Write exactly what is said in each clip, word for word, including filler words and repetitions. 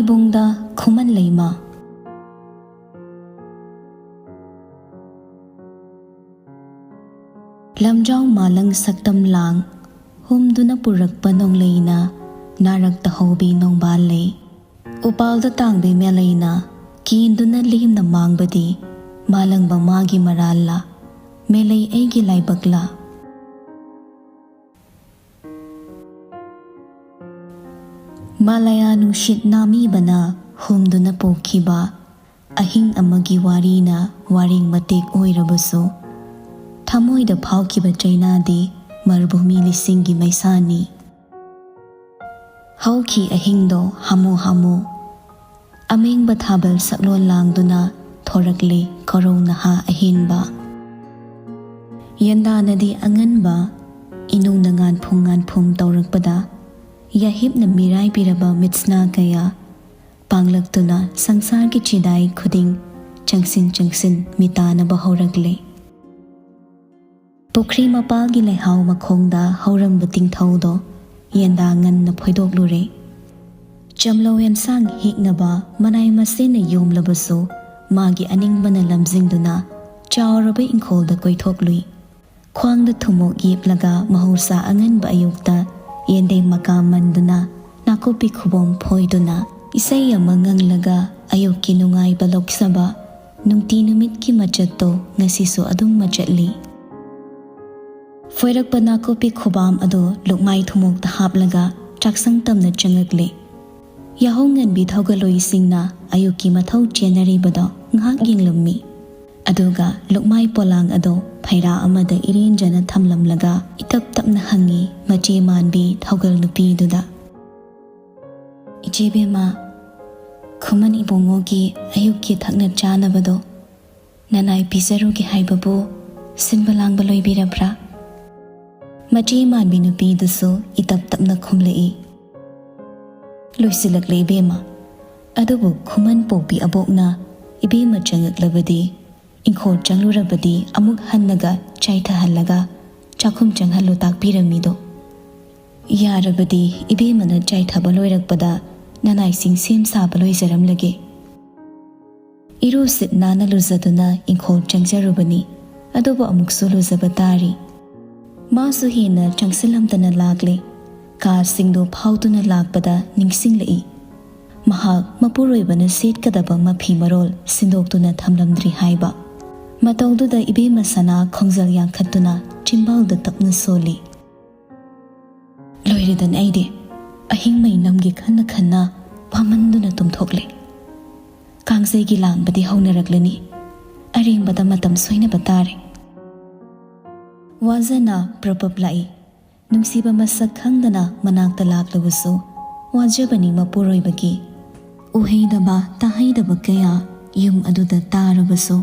ꯄꯨꯡꯗ ꯈꯨꯃꯟ ꯂꯩꯃ꯫ ꯂꯝꯖꯥꯎ ꯃꯥꯂꯪ ꯁꯛꯇꯝ ꯂꯥꯡ, ꯍꯨꯝꯗꯨꯅ ꯄꯨꯔꯛꯄ ꯅꯣꯡꯂꯩꯅ, ꯅꯥꯔꯛꯇ ꯍꯧꯕꯤ ꯅꯣꯡꯕꯥꯜ ꯂꯩ꯫ ꯎꯄꯥꯜꯗ ꯇꯥꯡꯕꯤ ꯃꯦꯂꯩꯅ, ꯀꯦꯟꯗꯨꯅ ꯂꯦꯝꯅ ꯃꯥꯡꯕꯗꯤ, ꯃꯥꯂꯪꯕ ꯃꯥꯒꯤ ꯃꯔꯥꯜꯂ, ꯃꯦꯂꯩ ꯑꯩꯒꯤ ꯂꯥꯏꯕꯛꯂ? ꯃꯥꯂꯌꯥ ꯅꯨꯡꯁꯤꯠ ꯅꯥꯃꯤꯕꯅ ꯍꯨꯝꯗꯨꯅ ꯄꯨꯈꯤꯕ ꯑꯍꯤꯡ ꯑꯃꯒꯤ ꯋꯥꯔꯤꯅ ꯋꯥꯔꯦꯡ ꯃꯇꯦꯛ ꯑꯣꯏꯔꯕꯁꯨ, ꯊꯃꯣꯏꯗ ꯐꯥꯎꯈꯤꯕ ꯆꯩꯅꯥꯗꯤ ꯃꯔꯨꯚꯨꯃꯤ ꯂꯤꯁꯤꯡꯒꯤ ꯃꯩꯁꯥꯅꯤ꯫ ꯍꯧꯈꯤ ꯑꯍꯤꯡꯗꯣ ꯍꯥꯃꯨ ꯍꯥꯃꯨ꯫ ꯑꯃꯦꯡꯕ ꯊꯥꯕꯜ ꯁꯛꯂꯣꯟ ꯂꯥꯡꯗꯨꯅ ꯊꯣꯔꯛꯂꯦ ꯀꯣꯔꯧ ꯅꯍꯥ ꯑꯍꯦꯟꯕ꯫ ꯌꯦꯟꯗꯥꯅꯗꯤ ꯑꯉꯟꯕ ꯏꯅꯨꯡꯅ ꯉꯥꯟꯐꯨꯡ ꯉꯥꯟꯐꯨꯡ ꯇꯧꯔꯛꯄꯗ, ꯌꯥꯍꯤꯞꯅ ꯃꯤꯔꯥꯏꯕꯤꯔꯕ ꯃꯤꯠꯁꯅꯥ ꯀꯌꯥ ꯄꯥꯡꯂꯛꯇꯨꯅ ꯁꯪꯁꯥꯔꯒꯤ ꯆꯤꯗꯥꯏ ꯈꯨꯗꯤꯡ ꯆꯪꯁꯤꯟ ꯆꯪꯁꯤꯟ ꯃꯤꯇꯥꯅꯕ ꯍꯧꯔꯛꯂꯦ꯫ ꯄꯨꯈ꯭ꯔꯤ ꯃꯄꯥꯜꯒꯤ ꯂꯩꯍꯥꯎ ꯃꯈꯣꯡꯗ ꯍꯧꯔꯝꯕ ꯇꯤꯡꯊꯧꯗꯣ ꯌꯦꯟꯗꯥ ꯉꯟꯅ ꯐꯣꯏꯗꯣꯛꯂꯨꯔꯦ꯫ ꯆꯝꯂꯧ ꯑꯦꯟꯁꯥꯡ ꯍꯦꯛꯅꯕ ꯃꯅꯥꯏ ꯃꯁꯤꯟꯅ ꯌꯣꯝꯂꯕꯁꯨ, ꯃꯥꯒꯤ ꯑꯅꯤꯡꯕꯅ ꯂꯝꯖꯤꯡꯗꯨꯅ ꯆꯥꯎꯔꯕ ꯏꯪꯈꯣꯜꯗ ꯀꯣꯏꯊꯣꯛꯂꯨꯏ꯫ ꯈ꯭ꯋꯥꯡꯗ ꯊꯨꯝꯃꯣꯛ ꯌꯦꯞꯂꯒ ꯃꯍꯧꯁꯥ ꯑꯉꯟꯕ ꯑꯌꯨꯛꯇ ꯌꯦꯟꯗꯦꯝ ꯃꯀꯥ ꯃꯟꯗꯨꯅ, ꯅꯥꯀꯨꯞꯄꯤ ꯈꯨꯕꯣꯝ ꯐꯣꯏꯗꯨꯅ, ꯏꯁꯩ ꯑꯃ ꯉꯪꯂꯒ ꯑꯌꯨꯛꯀꯤ ꯅꯨꯡꯉꯥꯏꯕ ꯂꯧꯁꯕ ꯅꯨꯡꯇꯤ ꯅꯨꯃꯤꯠꯀꯤ ꯃꯆꯠꯇꯣ ꯉꯁꯤꯁꯨ ꯑꯗꯨꯝ ꯃꯆꯠꯂꯤ꯫ ꯐꯣꯏꯔꯛꯄ ꯅꯥꯀꯨꯞꯄꯤ ꯈꯨꯕꯥꯝ ꯑꯗꯨ ꯂꯨꯛꯃꯥꯏ ꯊꯨꯝꯃꯣꯛꯇ ꯍꯥꯞꯂꯒ ꯆꯥꯛꯁꯪ ꯇꯝꯅ ꯆꯪꯉꯛꯂꯦ꯫ ꯌꯥꯍꯧ ꯉꯟꯕꯤ ꯊꯧꯒꯜꯂꯣꯏꯁꯤꯡꯅ ꯑꯌꯨꯛꯀꯤ ꯃꯊꯧ ꯆꯦꯟꯅꯔꯤꯕꯗꯣ ꯉꯥꯏꯍꯥꯛ ꯌꯦꯡꯂꯝꯃꯤ꯫ ꯑꯗꯨꯒ ꯂꯨꯛꯃꯥꯏ ꯄꯣꯂꯥꯡ ꯑꯗꯣ ꯐꯩꯔꯥ ꯑꯃꯗ ꯏꯔꯦꯟꯖꯅ ꯊꯝꯂꯝꯂꯒ ꯏꯇꯞ ꯇꯞꯅ ꯍꯪꯉꯤ ꯃꯆꯦ ꯃꯥꯟꯕꯤ ꯊꯧꯒꯜ ꯅꯨꯄꯤꯗꯨꯗ, "ꯏꯆꯦ ꯕꯦꯝꯃ, ꯈꯨꯃꯟ ꯏꯕꯨꯡꯉꯣꯒꯤ ꯑꯌꯨꯛꯀꯤ ꯊꯛꯅ ꯆꯥꯅꯕꯗꯣ ꯅꯅꯥꯏ ꯄꯤꯖꯔꯨꯒꯦ ꯍꯥꯏꯕꯕꯨ ꯁꯤꯟꯕ ꯂꯥꯡꯕ ꯂꯣꯏꯕꯤꯔꯕ꯭ꯔꯥ?" ꯃꯆꯦ ꯃꯥꯟꯕꯤ ꯅꯨꯄꯤꯗꯨꯁꯨ ꯏꯇꯞ ꯇꯞꯅ ꯈꯨꯝꯂꯛꯏ, "ꯂꯣꯏꯁꯤꯜꯂꯛꯂꯦ ꯏꯕꯦꯝꯃ꯫ ꯑꯗꯨꯕꯨ ꯈꯨꯃꯟ ꯄꯣꯛꯄꯤ ꯑꯕꯣꯛꯅ ꯏꯕꯦꯝꯃ ꯆꯪꯉꯛꯂꯕꯗꯤ ꯏꯪꯈꯣꯜ ꯆꯪꯂꯨꯔꯕꯗꯤ ꯑꯃꯨꯛ ꯍꯟꯅꯒ ꯆꯥꯏꯊꯍꯜꯂꯒ ꯆꯥꯛꯈꯨꯝ ꯆꯪꯍꯜꯂꯨ ꯇꯥꯛꯄꯤꯔꯝꯃꯤꯗꯣ꯫ ꯌꯥꯔꯕꯗꯤ ꯏꯕꯦꯝꯃꯅ ꯆꯥꯏꯊꯕ ꯂꯣꯏꯔꯛꯄꯗ ꯅꯅꯥꯏꯁꯤꯡ ꯁꯦꯝ ꯁꯥꯕ ꯂꯣꯏꯖꯔꯝꯂꯒꯦ꯫ ꯏꯔꯨ ꯁꯤꯠ ꯅꯥꯟꯅ ꯂꯨꯖꯗꯨꯅ ꯏꯪꯈꯣꯜ ꯆꯪꯖꯔꯨꯕꯅꯤ꯫ ꯑꯗꯨꯕꯨ ꯑꯃꯨꯛꯁꯨ ꯂꯨꯖꯕ ꯇꯥꯔꯤ꯫ ꯃꯥꯁꯨ ꯍꯦꯟꯅ ꯆꯪꯁꯤꯜꯂꯝꯗꯅ ꯂꯥꯛꯂꯦ꯫ ꯀꯥꯁꯤꯡꯗꯨ ꯐꯥꯎꯗꯨꯅ ꯂꯥꯛꯄꯗ ꯅꯤꯡꯁꯤꯡꯂꯛꯏ, ꯃꯍꯥꯛ ꯃꯄꯨꯔꯣꯏꯕꯅ ꯁꯦꯠꯀꯗꯕ ꯃꯐꯤ ꯃꯔꯣꯜ ꯁꯤꯟꯗꯣꯛꯇꯨꯅ ꯊꯝꯂꯝꯗ꯭ꯔꯤ ꯍꯥꯏꯕ꯫ ꯃꯇꯧꯗꯨꯗ ꯏꯕꯦꯝꯃ ꯁꯅꯥ ꯈꯣꯡꯖꯦꯜ ꯌꯥꯡꯈꯠꯇꯨꯅ ꯆꯤꯝꯕꯥꯜꯗ ꯇꯞꯅ ꯁꯣꯜꯂꯤ꯫ ꯂꯣꯏꯔꯦꯗꯅ ꯑꯩꯗꯤ꯫ ꯑꯍꯤꯡ ꯃꯩ ꯅꯝꯒꯦ ꯈꯟꯅ ꯈꯟꯅ ꯋꯥꯃꯟꯗꯨꯅ ꯇꯨꯝꯊꯣꯛꯂꯦ꯫ ꯀꯥꯡꯖꯩꯒꯤ ꯂꯥꯡꯕꯗꯤ ꯍꯧꯅꯔꯛꯂꯅꯤ꯫ ꯑꯔꯦꯝꯕꯗ ꯃꯇꯝ ꯁꯣꯏꯅꯕ ꯇꯥꯔꯦ꯫ ꯋꯥꯖꯅ ꯄ꯭ꯔꯄꯞ ꯂꯥꯛꯏ꯫ ꯅꯨꯡꯁꯤꯕ ꯃꯁꯛ ꯈꯪꯗꯅ ꯃꯅꯥꯛꯇ ꯂꯥꯛꯂꯕꯁꯨ ꯋꯥꯖꯕꯅꯤ ꯃꯄꯨꯔꯣꯏꯕꯒꯤ꯫ ꯎꯍꯩꯗꯕ ꯇꯥꯍꯩꯗꯕ ꯀꯌꯥ ꯌꯨꯝ ꯑꯗꯨꯗ ꯇꯥꯔꯕꯁꯨ,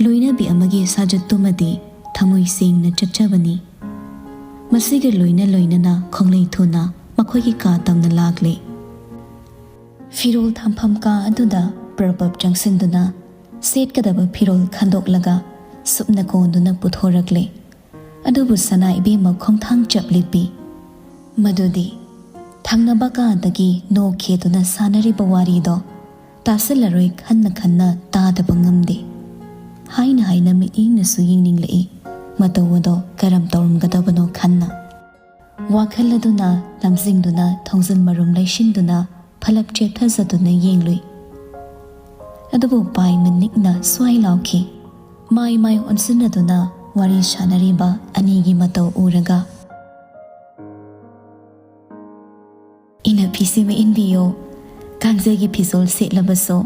ꯂꯣꯏꯅꯕꯤ ꯑꯃꯒꯤ ꯁꯥꯖꯠꯇꯨꯃꯗꯤ ꯊꯃꯣꯏ ꯁꯦꯡꯅ ꯆꯠꯆꯕꯅꯤ꯫ ꯃꯁꯤꯒ ꯂꯣꯏꯅ ꯂꯣꯏꯅꯅ ꯈꯣꯡꯂꯩ ꯊꯨꯅ ꯃꯈꯣꯏꯒꯤ ꯀꯥ ꯇꯝꯅ ꯂꯥꯛꯂꯦ꯫ ꯐꯤꯔꯣꯜ ꯊꯝꯐꯝ ꯀꯥ ꯑꯗꯨꯗ ꯄ꯭ꯔꯄꯞ ꯆꯪꯁꯤꯟꯗꯨꯅ ꯁꯦꯠꯀꯗꯕ ꯐꯤꯔꯣꯜ ꯈꯟꯗꯣꯛꯂꯒ ꯁꯨꯞꯅ ꯀꯣꯟꯗꯨꯅ ꯄꯨꯊꯣꯔꯛꯂꯦ꯫ ꯑꯗꯨꯕꯨ ꯁꯅꯥ ꯏꯕꯦꯝꯃ ꯈꯣꯡꯊꯥꯡ ꯆꯞ ꯂꯤꯞꯄꯤ꯫ ꯃꯗꯨꯗꯤ ꯊꯪꯅꯕ ꯀꯥꯗꯒꯤ ꯅꯣꯛ ꯈꯦꯗꯨꯅ ꯁꯥꯟꯅꯔꯤꯕ ꯋꯥꯔꯤꯗꯣ ꯇꯥꯁꯤꯜꯂꯔꯣꯏ ꯈꯟꯅ ꯈꯟꯅ ꯇꯥꯗꯕ ꯉꯝꯗꯦ꯫ ꯍꯥꯏꯅ ꯍꯥꯏꯅ ꯃꯤꯠꯌꯦꯡꯅꯁꯨ ꯌꯦꯡꯅꯤꯡꯂꯛꯏ꯫ ꯃꯇꯧ ꯑꯗꯣ ꯀꯔꯝ ꯇꯧꯔꯝꯒꯗꯕꯅꯣ ꯈꯟꯅ꯫ ꯋꯥꯈꯜ ꯑꯗꯨꯅ ꯂꯝꯖꯤꯡꯗꯨꯅ ꯊꯣꯡꯖꯤꯜ ꯃꯔꯨꯝ ꯂꯩꯁꯤꯟꯗꯨꯅ ꯐꯂꯞ ꯆꯦꯞꯊꯖꯗꯨꯅ ꯌꯦꯡꯂꯨꯏ꯫ ꯑꯗꯨꯕꯨ ꯄꯥꯏ ꯃꯅꯤꯛꯅ ꯁ꯭ꯋꯥꯏ ꯂꯥꯎꯈꯤ꯫ ꯃꯥꯏ ꯃꯥꯏ ꯑꯣꯟꯁꯤꯟꯅꯗꯨꯅ ꯋꯥꯔꯤ ꯁꯥꯟꯅꯔꯤꯕ ꯑꯅꯤꯒꯤ ꯃꯇꯧ ꯎꯔꯒ, "ꯏꯅꯐꯤꯁꯤꯃ ꯏꯟꯕꯤꯌꯣ, ꯀꯥꯡꯖꯩꯒꯤ ꯐꯤꯖꯣꯜ ꯁꯦꯠꯂꯕꯁꯨ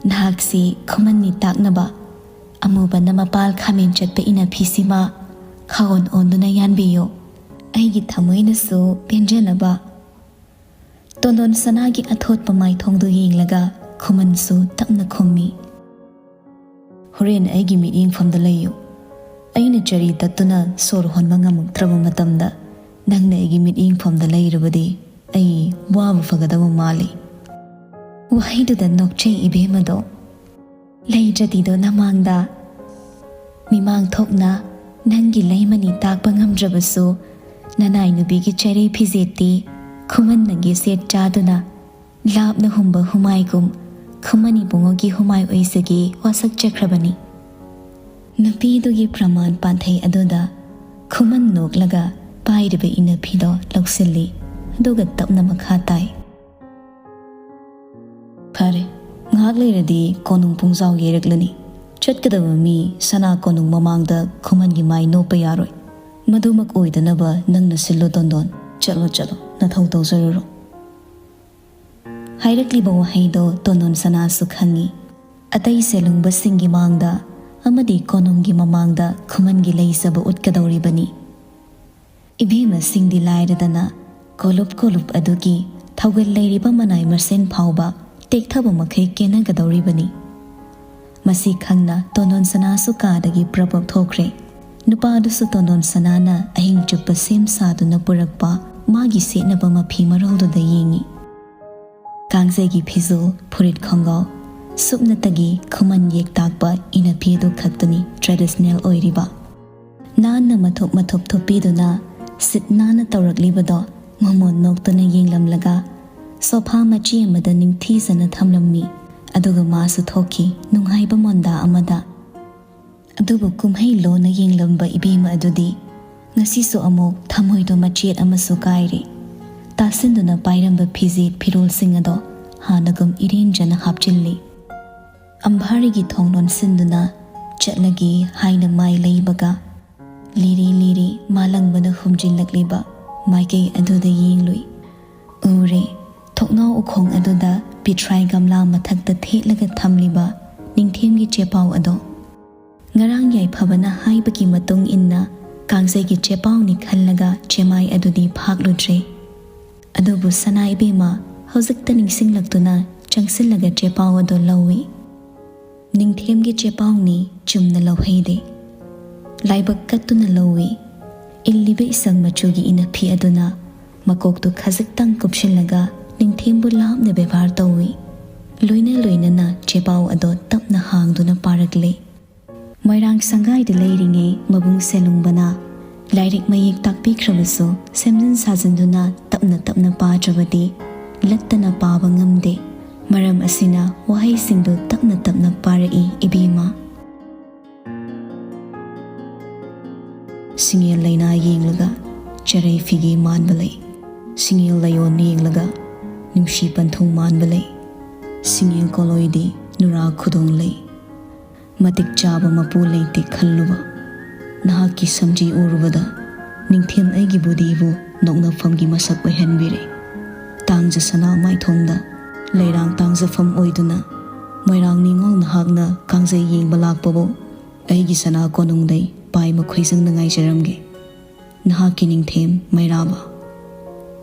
ꯅꯍꯥꯛꯁꯤ ꯈꯨꯃꯟꯅꯤ ꯇꯥꯛꯅꯕ ꯑꯃꯨꯕꯅ ꯃꯄꯥꯜ ꯈꯥꯃꯦꯟ ꯆꯠꯄ ꯏꯅꯐꯤꯁꯤꯃ ꯈꯥꯑꯣꯟ ꯑꯣꯟꯗꯨꯅ ꯌꯥꯟꯕꯤꯌꯨ, ꯑꯩꯒꯤ ꯊꯃꯣꯏꯅꯁꯨ ꯄꯦꯟꯖꯅꯕ"꯫ ꯇꯣꯟꯗꯣꯟ ꯁꯅꯥꯒꯤ ꯑꯊꯣꯠꯄ ꯃꯥꯏꯊꯣꯡꯗꯨ ꯌꯦꯡꯂꯒ ꯈꯨꯃꯟꯁꯨ ꯇꯞꯅ ꯈꯨꯝꯃꯤ, "ꯍꯣꯔꯦꯟ ꯑꯩꯒꯤ ꯃꯤꯠꯌꯦꯡꯐꯝꯗ ꯂꯩꯌꯨ꯫ ꯑꯩꯅ ꯆꯔꯤ ꯇꯠꯇꯨꯅ ꯁꯣꯔ ꯍꯣꯟꯕ ꯉꯝꯃꯛꯇ꯭ꯔꯕ ꯃꯇꯝꯗ ꯅꯪꯅ ꯑꯩꯒꯤ ꯃꯤꯠꯌꯦꯡꯐꯝꯗ ꯂꯩꯔꯕꯗꯤ ꯑꯩ ꯋꯥꯕ ꯐꯒꯗꯕ ꯃꯥꯜꯂꯤ"꯫ ꯋꯥꯍꯩꯗꯨꯗ ꯅꯣꯛꯆꯩ ꯏꯕꯦꯝꯃꯗꯣ꯫ "ꯂꯩꯗ꯭ꯔꯗꯤꯗꯣ ꯅꯃꯥꯡꯗ ꯃꯤꯃꯥꯡ ꯊꯣꯛꯅ ꯅꯪꯒꯤ ꯂꯩꯃꯅꯤ ꯇꯥꯛꯄ ꯉꯝꯗ꯭ꯔꯕꯁꯨ, ꯅꯅꯥꯏ ꯅꯨꯄꯤꯒꯤ ꯆꯩꯔꯩ ꯐꯤꯖꯦꯠꯇꯤ ꯈꯨꯃꯟꯅꯒꯤ ꯁꯦꯠ ꯆꯥꯗꯨꯅ ꯂꯥꯞꯅ ꯍꯨꯝꯕ ꯍꯨꯃꯥꯏꯒꯨꯝ ꯈꯨꯃꯟ ꯏꯕꯨꯡꯉꯣꯒꯤ ꯍꯨꯃꯥꯏ ꯑꯣꯏꯖꯒꯦ ꯋꯥꯁꯛꯆꯈ꯭ꯔꯕꯅꯤ꯫ ꯅꯨꯄꯤꯗꯨꯒꯤ ꯄ꯭ꯔꯃꯥꯟ ꯄꯥꯟꯊꯩ ꯑꯗꯨꯗ ꯈꯨꯃꯟ ꯅꯣꯛꯂꯒ ꯄꯥꯏꯔꯤꯕ ꯏꯅꯐꯤꯗꯣ ꯂꯧꯁꯤꯜꯂꯤ, ꯑꯗꯨꯒ ꯇꯞꯅ ꯃꯈꯥ ꯇꯥꯏ꯫ ꯐꯔꯦ, ꯉꯥꯏꯍꯥꯛ ꯂꯩꯔꯗꯤ ꯀꯣꯅꯨꯡ ꯄꯨꯡꯖꯥꯎ ꯌꯩꯔꯛꯂꯅꯤ꯫ ꯆꯠꯀꯗꯕ ꯃꯤ ꯁꯅꯥ ꯀꯣꯅꯨꯡ ꯃꯃꯥꯡꯗ ꯈꯨꯃꯟꯒꯤ ꯃꯥꯏ ꯅꯣꯞꯄ ꯌꯥꯔꯣꯏ꯫ ꯃꯗꯨꯃꯛ ꯑꯣꯏꯗꯅꯕ ꯅꯪꯅ ꯁꯤꯜꯂꯨ ꯇꯣꯟꯗꯣꯟ꯫ ꯆꯠꯂꯣ, ꯆꯠꯂꯣ, ꯅꯊꯧ ꯇꯧꯖꯔꯨꯔꯣ꯫ ꯍꯥꯏꯔꯛꯂꯤꯕ ꯋꯥꯍꯩꯗꯣ ꯇꯣꯟꯗꯣꯟ ꯁꯅꯥꯁꯨ ꯈꯪꯏ꯫ ꯑꯇꯩ ꯁꯦꯂꯨꯡꯕꯁꯤꯡꯒꯤ ꯃꯥꯡꯗ ꯑꯃꯗꯤ ꯀꯣꯅꯨꯡꯒꯤ ꯃꯃꯥꯡꯗ ꯈꯨꯃꯟꯒꯤ ꯂꯩꯖꯕ ꯎꯠꯀꯗꯧꯔꯤꯕꯅꯤ꯫ ꯏꯕꯦꯝꯃꯁꯤꯡꯗꯤ ꯂꯥꯏꯔꯗꯅ ꯀꯣꯂꯨꯞ ꯀꯣꯂꯨꯞ ꯑꯗꯨꯒꯤ ꯊꯧꯒꯜ ꯂꯩꯔꯤꯕ ꯃꯅꯥꯏ ꯃꯁꯦꯟ ꯐꯥꯎꯕ ꯇꯦꯛꯊꯕ ꯃꯈꯩ ꯀꯦꯟꯅꯒꯗꯧꯔꯤꯕꯅꯤ꯫ ꯃꯁꯤ ꯈꯪꯅ ꯇꯣꯟꯗꯣꯟ ꯁꯅꯥꯁꯨ ꯀꯥꯗꯒꯤ ꯄ꯭ꯔꯞ ꯄ꯭ꯔꯞ ꯊꯣꯛꯈ꯭ꯔꯦ꯫ ꯅꯨꯄꯥꯗꯨꯁꯨ ꯇꯣꯟꯗꯣꯟ ꯁꯅꯥꯅ ꯑꯍꯤꯡ ꯆꯨꯞꯄ ꯁꯦꯝ ꯁꯥꯗꯨꯅ ꯄꯨꯔꯛꯄ ꯃꯥꯒꯤ ꯁꯦꯠꯅꯕ ꯃꯐꯤ ꯃꯔꯣꯜꯗꯨꯗ ꯌꯦꯡꯉꯤ꯫ ꯀꯥꯡꯖꯩꯒꯤ ꯐꯤꯖꯣꯜ, ꯐꯨꯔꯤꯠ ꯈꯣꯡꯒ꯭ꯔꯥꯎ, ꯁꯨꯞꯅꯇꯒꯤ ꯈꯨꯃꯟ ꯌꯦꯛ ꯇꯥꯛꯄ ꯏꯅꯐꯤꯗꯨ ꯈꯛꯇꯅꯤ ꯇ꯭ꯔꯦꯗꯤꯁꯅꯦꯜ ꯑꯣꯏꯔꯤꯕ꯫ ꯅꯥꯟꯅ ꯃꯊꯨꯞ ꯃꯊꯨꯞ ꯊꯨꯞꯄꯤꯗꯨꯅ ꯁꯤꯠ ꯅꯥꯟꯅ ꯇꯧꯔꯛꯂꯤꯕꯗꯣ ꯃꯃꯣꯟ ꯅꯣꯛꯇꯨꯅ ꯌꯦꯡꯂꯝꯂꯒ ꯁꯣꯐꯥ ꯃꯆꯦ ꯑꯃꯗ ꯅꯤꯡꯊꯤꯖꯅ ꯊꯝꯂꯝꯃꯤ꯫ ꯑꯗꯨꯒ ꯃꯥꯁꯨ ꯊꯣꯛꯈꯤ ꯅꯨꯡꯉꯥꯏꯕ ꯃꯣꯟꯗꯥ ꯑꯃꯗ꯫ ꯑꯗꯨꯕꯨ ꯀꯨꯝꯍꯩ ꯂꯣꯟꯅ ꯌꯦꯡꯂꯝꯕ ꯏꯕꯦꯝꯃ ꯑꯗꯨꯗꯤ ꯉꯁꯤꯁꯨ ꯑꯃꯨꯛ ꯊꯃꯣꯏꯗꯣ ꯃꯆꯦꯠ ꯑꯃꯁꯨ ꯀꯥꯏꯔꯦ꯫ ꯇꯥꯁꯤꯟꯗꯨꯅ ꯄꯥꯏꯔꯝꯕ ꯐꯤꯖꯦꯠ ꯐꯤꯔꯣꯜꯁꯤꯡ ꯑꯗꯣ ꯍꯥꯟꯅꯒꯨꯝ ꯏꯔꯦꯟꯖꯅ ꯍꯥꯞꯆꯤꯜꯂꯤ꯫ ꯑꯝꯚꯥꯔꯤꯒꯤ ꯊꯣꯡ ꯂꯣꯟꯁꯤꯟꯗꯨꯅ ꯆꯠꯂꯒꯦ ꯍꯥꯏꯅ ꯃꯥꯏ ꯂꯩꯕꯒ ꯂꯤꯔꯤ ꯂꯤꯔꯤ ꯃꯥꯂꯪꯕꯅ ꯍꯨꯝꯖꯤꯜꯂꯛꯂꯤꯕ ꯃꯥꯏꯀꯩ ꯑꯗꯨꯗ ꯌꯦꯡꯂꯨꯏ꯫ ꯎꯔꯦ, ꯊꯣꯡꯅꯥꯎ ꯎꯈꯣꯡ ꯑꯗꯨꯗ ꯄꯤꯊ꯭ꯔꯥꯏ ꯒꯝꯂꯥ ꯃꯊꯛꯇ ꯊꯦꯠꯂꯒ ꯊꯝꯂꯤꯕ ꯅꯤꯡꯊꯦꯝꯒꯤ ꯆꯦꯄꯥꯎ ꯑꯗꯣ꯫ ꯉꯔꯥꯡ ꯌꯥꯏꯐꯕꯅ ꯍꯥꯏꯕꯒꯤ ꯃꯇꯨꯡ ꯏꯟꯅ ꯀꯥꯡꯖꯩꯒꯤ ꯆꯦꯄꯥꯎꯅꯤ ꯈꯜꯂꯒ ꯆꯦꯃꯥꯏ ꯑꯗꯨꯗꯤ ꯐꯥꯛꯂꯨꯗ꯭ꯔꯦ꯫ ꯑꯗꯨꯕꯨ ꯁꯅꯥ ꯏꯕꯦꯝꯃ ꯍꯧꯖꯤꯛꯇ ꯅꯤꯡꯁꯤꯡꯂꯛꯇꯨꯅ ꯆꯪꯁꯤꯜꯂꯒ ꯆꯦꯄꯥꯎ ꯑꯗꯨ ꯂꯧꯏ꯫ ꯅꯤꯡꯊꯦꯝꯒꯤ ꯆꯦꯄꯥꯎꯅꯤ, ꯆꯨꯝꯅ ꯂꯧꯍꯩꯗꯦ꯫ ꯂꯥꯏꯕꯛ ꯀꯠꯇꯨꯅ ꯂꯧꯏ꯫ ꯏꯜꯂꯤꯕ ꯏꯁꯪ ꯃꯆꯨꯒꯤ ꯏꯅꯐꯤ ꯑꯗꯨꯅ ꯃꯀꯣꯛꯇꯨ ꯈꯖꯤꯛꯇꯪ ꯀꯨꯞꯁꯤꯜꯂꯒ ꯅꯤꯡꯊꯦꯝꯕꯨ ꯂꯥꯞꯅ ꯕꯦꯕꯥꯔ ꯇꯧꯏ꯫ ꯂꯣꯏꯅ ꯂꯣꯏꯅꯅ ꯆꯦꯄꯥꯎ ꯑꯗꯣ ꯇꯞꯅ ꯍꯥꯡꯗꯨꯅ ꯄꯥꯔꯛꯂꯦ꯫ ꯃꯣꯏꯔꯥꯡ ꯁꯪꯒꯥꯏꯗ ꯂꯩꯔꯤꯉꯩ ꯃꯕꯨꯡ ꯁꯦꯂꯨꯡꯕꯅ ꯂꯥꯏꯔꯤꯛ ꯃꯌꯦꯛ ꯇꯥꯛꯄꯤꯈ꯭ꯔꯕꯁꯨ ꯁꯦꯝꯖꯤꯟ ꯁꯥꯖꯤꯟꯗꯨꯅ ꯇꯞꯅ ꯇꯞꯅ ꯄꯥꯗ꯭ꯔꯕꯗꯤ ꯂꯠꯇꯅ ꯄꯥꯕ ꯉꯝꯗꯦ꯫ ꯃꯔꯝ ꯑꯁꯤꯅ ꯋꯥꯍꯩꯁꯤꯡꯗꯨ ꯇꯞꯅ ꯇꯞꯅ ꯄꯥꯔꯛꯏ ꯏꯕꯦꯝꯃ꯫ ꯁꯤꯡꯉꯦꯜ ꯂꯩꯅꯥ ꯌꯦꯡꯂꯒ ꯆꯔꯩ ꯐꯤꯒꯦ ꯃꯥꯟꯕ ꯂꯩ꯫ ꯁꯤꯡꯉꯦꯜ ꯂꯩꯌꯣꯟ ꯌꯦꯡꯂꯒ ꯅꯨꯡꯁꯤ ꯄꯟꯊꯨꯡ ꯃꯥꯟꯕ ꯂꯩ꯫ ꯁꯤꯡꯉꯦꯜ ꯀꯣꯂꯣꯏꯗꯤ ꯅꯨꯔꯥ ꯈꯨꯗꯣꯡ ꯂꯩ꯫ ꯃꯇꯤꯛ ꯆꯥꯕ ꯃꯄꯨ ꯂꯩꯇꯦ ꯈꯜꯂꯨꯕ꯫ ꯅꯍꯥꯛꯀꯤ ꯁꯝꯖꯤ ꯎꯔꯨꯕꯗ ꯅꯤꯡꯊꯦꯝ ꯑꯩꯒꯤ ꯕꯨꯙꯤꯕꯨ ꯅꯣꯛꯅꯐꯝꯒꯤ ꯃꯁꯛ ꯑꯣꯏꯍꯟꯕꯤꯔꯦ꯫ ꯇꯥꯡꯖ ꯁꯅꯥ ꯃꯥꯏꯊꯣꯡꯗ ꯂꯩꯔꯥꯡ ꯇꯥꯡꯖꯐꯝ ꯑꯣꯏꯗꯨꯅ ꯃꯣꯏꯔꯥꯡ ꯅꯤꯉꯣꯜ ꯅꯍꯥꯛꯅ ꯀꯥꯡꯖꯩ ꯌꯦꯡꯕ ꯂꯥꯛꯄꯕꯨ ꯑꯩꯒꯤ ꯁꯅꯥ ꯀꯣꯅꯨꯡꯗꯩ ꯄꯥꯏ ꯃꯈꯣꯏꯖꯪꯅ ꯉꯥꯏꯖꯔꯝꯒꯦ꯫ ꯅꯍꯥꯛꯀꯤ ꯅꯤꯡꯊꯦꯝ ꯃꯩꯔꯥꯕ꯫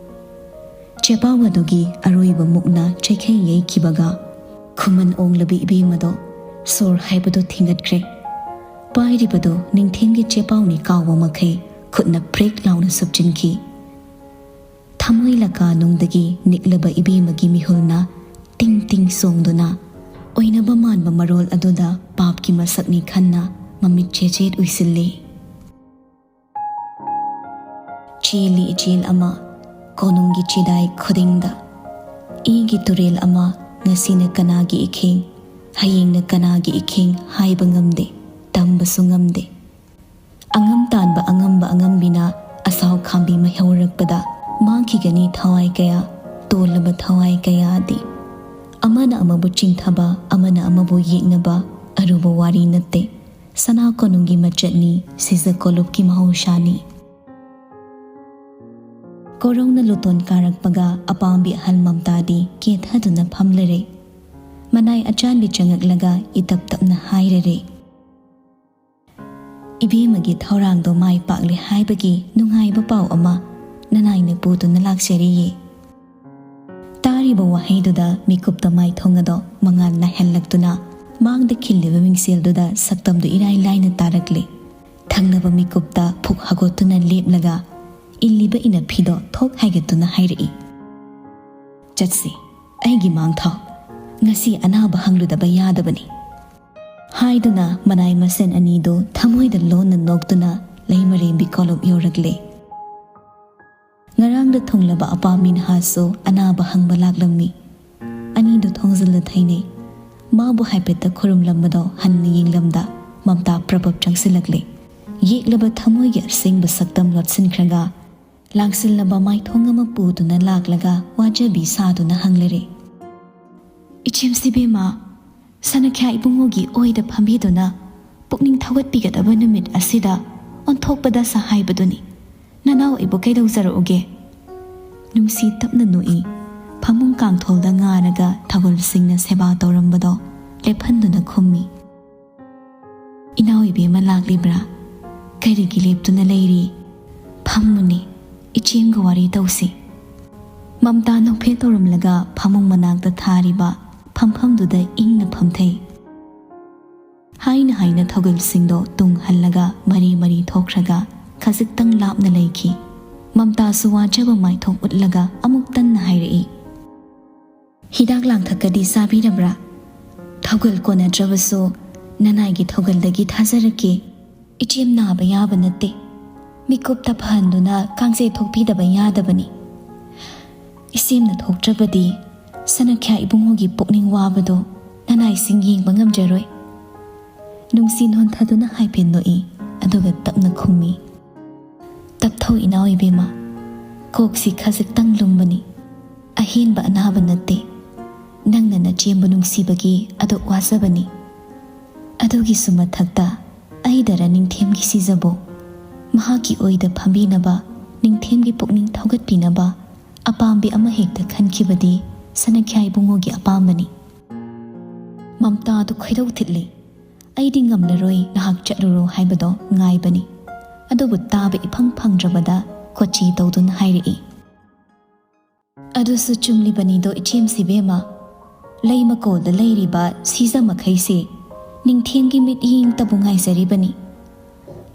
ꯆꯦꯄꯥꯎ ꯑꯗꯨꯒꯤ ꯑꯔꯣꯏꯕ ꯃꯨꯛꯅ ꯆꯩꯈꯩ ꯌꯩꯈꯤꯕꯒ ꯈꯨꯃꯟ ꯑꯣꯡꯂꯕꯤ ꯏꯕꯦꯝꯃꯗꯣ ꯁꯣꯔ ꯍꯥꯏꯕꯗꯨ ꯊꯤꯡꯒꯠꯈ꯭ꯔꯦ꯫ ꯄꯥꯏꯔꯤꯕꯗꯨ ꯅꯤꯡꯊꯦꯝꯒꯤ ꯆꯦꯄꯥꯎꯅꯤ ꯀꯥꯎꯕ ꯃꯈꯩ ꯈꯨꯠꯅ ꯄ꯭ꯔꯦꯛ ꯂꯥꯎꯅ ꯁꯨꯞꯆꯤꯟꯈꯤ꯫ ꯊꯃꯣꯏ ꯂꯀꯥ ꯅꯨꯡꯗꯒꯤ ꯅꯤꯛꯂꯕ ꯏꯕꯦꯝꯃꯒꯤ ꯃꯤꯍꯨꯜꯅ ꯇꯤꯡ ꯇꯤꯡ ꯆꯣꯡꯗꯨꯅ ꯑꯣꯏꯅꯕ ꯃꯥꯟꯕ ꯃꯔꯣꯜ ꯑꯗꯨꯗ ꯄꯥꯞꯀꯤ ꯃꯁꯛꯅꯤ ꯈꯟꯅ ꯃꯃꯤꯠ ꯆꯦꯆꯦꯠ ꯎꯏꯁꯤꯜꯂꯤ꯫ ꯆꯦꯜꯂꯤ ꯏꯆꯦꯜ ꯑꯃ ꯀꯣꯅꯨꯡꯒꯤ ꯆꯤꯗꯥꯏ ꯈꯨꯗꯤꯡꯗ꯫ ꯏꯒꯤ ꯇꯨꯔꯦꯜ ꯑꯃ ꯉꯁꯤꯅ ꯀꯅꯥꯒꯤ ꯏꯈꯦꯡ, ꯍꯌꯦꯡꯅ ꯀꯅꯥꯒꯤ ꯏꯈꯦꯡ ꯍꯥꯏꯕ ꯉꯝꯗꯦ, ꯇꯝꯕꯁꯨ ꯉꯝꯗꯦ꯫ ꯑꯉꯝ ꯇꯥꯟꯕ ꯑꯉꯝꯕ ꯑꯉꯝꯕꯤꯅ ꯑꯁꯥꯎ ꯈꯥꯝꯕꯤ ꯃꯩꯍꯧꯔꯛꯄꯗ ꯃꯥꯡꯈꯤꯒꯅꯤ ꯊꯋꯥꯏ ꯀꯌꯥ, ꯇꯣꯜꯂꯕ ꯊꯋꯥꯏ ꯀꯌꯥꯗꯤ꯫ ꯑꯃꯅ ꯑꯃꯕꯨ ꯆꯤꯡꯊꯕ, ꯑꯃꯅ ꯑꯃꯕꯨ ꯌꯦꯛꯅꯕ ꯑꯔꯨꯕ ꯋꯥꯔꯤ ꯅꯠꯇꯦ꯫ ꯁꯅꯥ ꯀꯣꯅꯨꯡꯒꯤ ꯃꯆꯠꯅꯤ, ꯁꯤꯖ ꯀꯣꯂꯨꯞꯀꯤ ꯃꯍꯧꯁꯥꯅꯤ꯫ ꯀꯣꯔꯧꯅ ꯂꯨꯇꯣꯟ ꯀꯥꯔꯛꯄꯒ ꯑꯄꯥꯝꯕꯤ ꯑꯍꯜ ꯃꯝꯇꯥꯗꯤ ꯀꯦꯊꯗꯨꯅ ꯐꯝꯂꯔꯦ꯫ ꯃꯅꯥꯏ ꯑꯆꯥꯟꯕꯤ ꯆꯪꯉꯛꯂꯒ ꯏꯇꯞ ꯇꯞꯅ ꯍꯥꯏꯔꯔꯦ, "ꯏꯕꯦꯝꯃꯒꯤ ꯊꯧꯔꯥꯡꯗꯣ ꯃꯥꯏ ꯄꯥꯛꯂꯦ ꯍꯥꯏꯕꯒꯤ ꯅꯨꯡꯉꯥꯏꯕ ꯄꯥꯎ ꯑꯃ ꯅꯅꯥꯏꯅ ꯄꯨꯗꯨꯅ ꯂꯥꯛꯆꯔꯤꯌꯦ꯫" ꯇꯥꯔꯤꯕ ꯋꯥꯍꯩꯗꯨꯗ ꯃꯤꯀꯨꯞꯇ ꯃꯥꯏꯊꯣꯡ ꯑꯗꯣ ꯃꯉꯥꯜ ꯅꯥꯏꯍꯜꯂꯛꯇꯨꯅ ꯃꯥꯡꯗ ꯈꯤꯜꯂꯤꯕ ꯃꯤꯡꯁꯦꯜꯗꯨꯗ ꯁꯛꯇꯝꯗꯨ ꯏꯔꯥꯏ ꯂꯥꯏꯅ ꯇꯥꯔꯛꯂꯦ꯫ ꯊꯪꯅꯕ ꯃꯤꯀꯨꯞꯇ ꯐꯨꯛ ꯍꯥꯒꯣꯠꯇꯨꯅ ꯂꯦꯞꯂꯒ ꯏꯜꯂꯤꯕ ꯏꯅꯐꯤꯗꯣ ꯊꯣꯛ ꯍꯥꯏꯒꯠꯇꯨꯅ ꯍꯥꯏꯔꯛꯏ, "ꯆꯠꯁꯤ, ꯑꯩꯒꯤ ꯃꯥꯡꯊꯥꯎ, ꯉꯁꯤ ꯑꯅꯥꯕ ꯍꯪꯂꯨꯗꯕ ꯌꯥꯗꯕꯅꯤ" ꯍꯥꯏꯗꯨꯅ ꯃꯅꯥꯏ ꯃꯁꯦꯟ ꯑꯅꯤꯗꯨ ꯊꯃꯣꯏꯗ ꯂꯣꯟꯅ ꯅꯣꯛꯇꯨꯅ ꯂꯩꯃꯔꯦꯝꯕꯤ ꯀꯣꯂꯨꯞ ꯌꯧꯔꯛꯂꯦ꯫ ꯉꯔꯥꯡꯗ ꯊꯨꯡꯂꯕ ꯑꯄꯥꯝꯕꯤ ꯅꯍꯥꯁꯨ ꯑꯅꯥꯕ ꯍꯪꯕ ꯂꯥꯛꯂꯝꯃꯤ꯫ ꯑꯅꯤꯗꯨ ꯊꯣꯡꯖꯤꯜꯂ ꯊꯩꯅꯩ꯫ ꯃꯥꯕꯨ ꯍꯥꯏꯐꯦꯠꯇ ꯈꯨꯔꯨꯝꯂꯝꯕꯗꯣ ꯍꯟꯅ ꯌꯦꯡꯂꯝꯗ ꯃꯝꯇꯥ ꯄ꯭ꯔꯕꯞ ꯆꯪꯁꯤꯜꯂꯛꯂꯦ꯫ ꯌꯦꯛꯂꯕ ꯊꯃꯣꯏꯒꯤ ꯑꯁꯦꯡꯕ ꯁꯛꯇꯝ ꯂꯣꯠꯁꯤꯟꯈ꯭ꯔꯒ ꯂꯥꯡꯁꯤꯜꯂꯕ ꯃꯥꯏꯊꯣꯡ ꯑꯃ ꯄꯨꯗꯨꯅ ꯂꯥꯛꯂꯒ ꯋꯥꯖꯕꯤ ꯁꯥꯗꯨꯅ ꯍꯪꯂꯔꯦ꯫ "ꯏꯆꯦꯝꯁꯤꯕꯦꯝꯃ, ꯁꯅꯈ꯭ꯌꯥ ꯏꯕꯨꯡꯉꯣꯒꯤ ꯑꯣꯏꯗ ꯐꯝꯕꯤꯗꯨꯅ ꯄꯨꯛꯅꯤꯡ ꯊꯧꯒꯠꯄꯤꯒꯗꯕ ꯅꯨꯃꯤꯠ ꯑꯁꯤꯗ ꯑꯣꯟꯊꯣꯛꯄꯗ ꯁꯍꯥꯏꯕꯗꯨꯅꯤ꯫ ꯅꯅꯥꯎ ꯑꯩꯕꯨ ꯀꯩꯗꯧꯖꯔꯛꯎꯒꯦ?" ꯅꯨꯡꯁꯤ ꯇꯞꯅ ꯅꯣꯛꯏ꯫ ꯐꯃꯨꯡ ꯀꯥꯡꯊꯣꯜꯗ ꯉꯥꯔꯒ ꯊꯧꯒꯜꯁꯤꯡꯅ ꯁꯦꯕꯥ ꯇꯧꯔꯝꯕꯗꯣ ꯂꯦꯞꯍꯟꯗꯨꯅ ꯈꯨꯝꯃꯤ꯫ "ꯏꯅꯥꯎ ꯏꯕꯦꯝꯃ ꯂꯥꯛꯂꯤꯕ꯭ꯔꯥ? ꯀꯔꯤꯒꯤ ꯂꯦꯞꯇꯨꯅ ꯂꯩꯔꯤ? ꯐꯝꯃꯨꯅꯦ, ꯏꯆꯦꯝꯒ ꯋꯥꯔꯤ ꯇꯧꯁꯤ꯫" ꯃꯝꯇꯥ ꯅꯣꯛꯐꯦꯠ ꯇꯧꯔꯝꯂꯒ ꯐꯃꯨꯡ ꯃꯅꯥꯛꯇ ꯊꯥꯔꯤꯕ ꯐꯝꯐꯝꯗꯨꯗ ꯏꯪꯅ ꯐꯝꯊꯩ꯫ ꯍꯥꯏꯅ ꯍꯥꯏꯅ ꯊꯧꯒꯜꯁꯤꯡꯗꯣ ꯇꯨꯡ ꯍꯜꯂꯒ ꯃꯔꯤ ꯃꯔꯤ ꯊꯣꯛꯈ꯭ꯔꯒ ꯈꯖꯤꯛꯇꯪ ꯂꯥꯞꯅ ꯂꯩꯈꯤ꯫ ꯃꯝꯇꯥꯁꯨ ꯋꯥꯖꯕ ꯃꯥꯏꯊꯣꯡ ꯎꯠꯂꯒ ꯑꯃꯨꯛ ꯇꯟꯅ ꯍꯥꯏꯔꯛꯏ꯫ "ꯍꯤꯗꯥꯛ ꯂꯥꯡꯊꯛꯀꯗꯤ ꯆꯥꯕꯤꯔꯕ꯭ꯔꯥ? ꯊꯧꯒꯜ ꯀꯣꯟꯅꯗ꯭ꯔꯕꯁꯨ ꯅꯅꯥꯏꯒꯤ ꯊꯧꯒꯜꯗꯒꯤ ꯊꯥꯖꯔꯛꯀꯦ꯫ ꯏꯆꯦꯝ ꯅꯥꯕ ꯌꯥꯕ ꯅꯠꯇꯦ꯫ ꯃꯤꯀꯨꯞꯇ ꯐꯍꯟꯗꯨꯅ ꯀꯥꯡꯖꯩ ꯊꯣꯛꯄꯤꯗꯕ ꯌꯥꯗꯕꯅꯤ꯫ ꯏꯆꯦꯝꯅ ꯊꯣꯛꯇ꯭ꯔꯕꯗꯤ ꯁꯅꯈ꯭ꯌꯥ ꯏꯕꯨꯡꯉꯣꯒꯤ ꯄꯨꯛꯅꯤꯡ ꯋꯥꯕꯗꯣ ꯅꯅꯥꯏꯁꯤꯡ ꯌꯦꯡꯕ ꯉꯝꯖꯔꯣꯏ꯫" ꯅꯨꯡꯁꯤ ꯅꯣꯟꯊꯗꯨꯅ ꯍꯥꯏꯐꯦꯠ ꯅꯣꯛꯏ, ꯑꯗꯨꯒ ꯇꯞꯅ ꯈꯨꯝꯃꯤ꯫ "ꯇꯞꯊꯧ ꯏꯅꯥꯎ ꯏꯕꯦꯝꯃ, ꯀꯣꯛꯁꯤ ꯈꯖꯤꯛꯇꯪ ꯂꯨꯝꯕꯅꯤ꯫ ꯑꯍꯦꯟꯕ ꯑꯅꯥꯕ ꯅꯠꯇꯦ꯫ ꯅꯪꯅ ꯅꯆꯦꯝꯕꯨ ꯅꯨꯡꯁꯤꯕꯒꯤ ꯑꯗꯨꯛ ꯋꯥꯖꯕꯅꯤ꯫ ꯑꯗꯨꯒꯤꯁꯨ ꯃꯊꯛꯇ ꯑꯩꯗꯔ ꯅꯤꯡꯊꯦꯝꯒꯤ ꯁꯤꯖꯕꯨ ꯃꯍꯥꯛꯀꯤ ꯑꯣꯏꯗ ꯐꯝꯕꯤꯅꯕ, ꯅꯤꯡꯊꯦꯝꯒꯤ ꯄꯨꯛꯅꯤꯡ ꯊꯧꯒꯠꯄꯤꯅꯕ ꯑꯄꯥꯝꯕꯤ ꯑꯃ ꯍꯦꯛꯇ ꯈꯟꯈꯤꯕꯗꯤ ꯁꯅꯈ꯭ꯌꯥ ꯏꯕꯨꯡꯉꯣꯒꯤ ꯑꯄꯥꯝꯕꯅꯤ꯫" ꯃꯝꯇꯥꯗꯨ ꯈꯣꯏꯗꯧ ꯊꯤꯠꯂꯤ꯫ "ꯑꯩꯗꯤ ꯉꯝꯂꯔꯣꯏ, ꯅꯍꯥꯛ ꯆꯠꯂꯨꯔꯣ ꯍꯥꯏꯕꯗꯣ ꯉꯥꯏꯕꯅꯤ꯫" ꯑꯗꯨꯕꯨ ꯇꯥꯕ ꯏꯐꯪ ꯐꯪꯗ꯭ꯔꯕꯗ ꯀꯣꯆꯤ ꯇꯧꯗꯨꯅ ꯍꯥꯏꯔꯛꯏ꯫ "ꯑꯗꯨꯁꯨ ꯆꯨꯝꯂꯤꯕꯅꯤꯗꯣ ꯏꯆꯦꯝꯁꯤꯕꯦꯝꯃ, ꯂꯩ ꯃꯀꯣꯜꯗ ꯂꯩꯔꯤꯕ ꯁꯤꯖ ꯃꯈꯩꯁꯦ ꯅꯤꯡꯊꯦꯝꯒꯤ ꯃꯤꯠꯌꯦꯡꯇꯕꯨ ꯉꯥꯏꯖꯔꯤꯕꯅꯤ꯫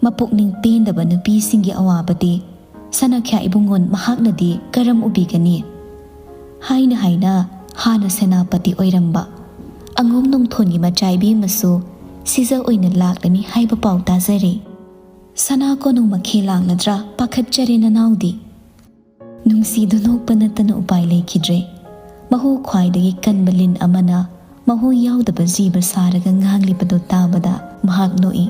ꯃꯄꯨꯛꯅꯤꯡ ꯄꯦꯟꯗꯕ ꯅꯨꯄꯤꯁꯤꯡꯒꯤ ꯑꯋꯥꯕꯗꯤ ꯁꯅꯥꯈ꯭ꯌꯥ ꯏꯕꯨꯡꯉꯣꯟ ꯃꯍꯥꯛꯅꯗꯤ ꯀꯔꯝ ꯎꯕꯤꯒꯅꯤ?" ꯍꯥꯏꯅ ꯍꯥꯏꯅ ꯍꯥꯟꯅ ꯁꯦꯅꯥꯄꯇꯤ ꯑꯣꯏꯔꯝꯕ ꯑꯉꯣꯝ ꯅꯣꯡꯊꯣꯟꯒꯤ ꯃꯆꯥ ꯏꯕꯦꯝꯃꯁꯨ ꯁꯤꯖ ꯑꯣꯏꯅ ꯂꯥꯛꯂꯅꯤ ꯍꯥꯏꯕ ꯄꯥꯎ ꯇꯥꯖꯔꯦ꯫ "ꯁꯅꯥ ꯀꯣꯅꯨꯡ ꯃꯈꯦꯜ ꯂꯥꯡꯂꯗ꯭ꯔꯥ? ꯄꯥꯈꯠꯆꯔꯦ ꯅꯅꯥꯎꯗꯤ꯫" ꯅꯨꯡꯁꯤꯗꯨ ꯅꯣꯛꯄ ꯅꯠꯇꯅ ꯎꯄꯥꯏ ꯂꯩꯈꯤꯗ꯭ꯔꯦ꯫ ꯃꯍꯨ ꯈ꯭ꯋꯥꯏꯗꯒꯤ ꯀꯟꯕ ꯂꯤꯟ ꯑꯃꯅ ꯃꯍꯨ ꯌꯥꯎꯗꯕ ꯖꯤꯕ ꯁꯥꯔꯒ ꯉꯥꯡꯂꯤꯕꯗꯨ ꯇꯥꯕꯗ ꯃꯍꯥꯛ ꯅꯣꯛꯏ꯫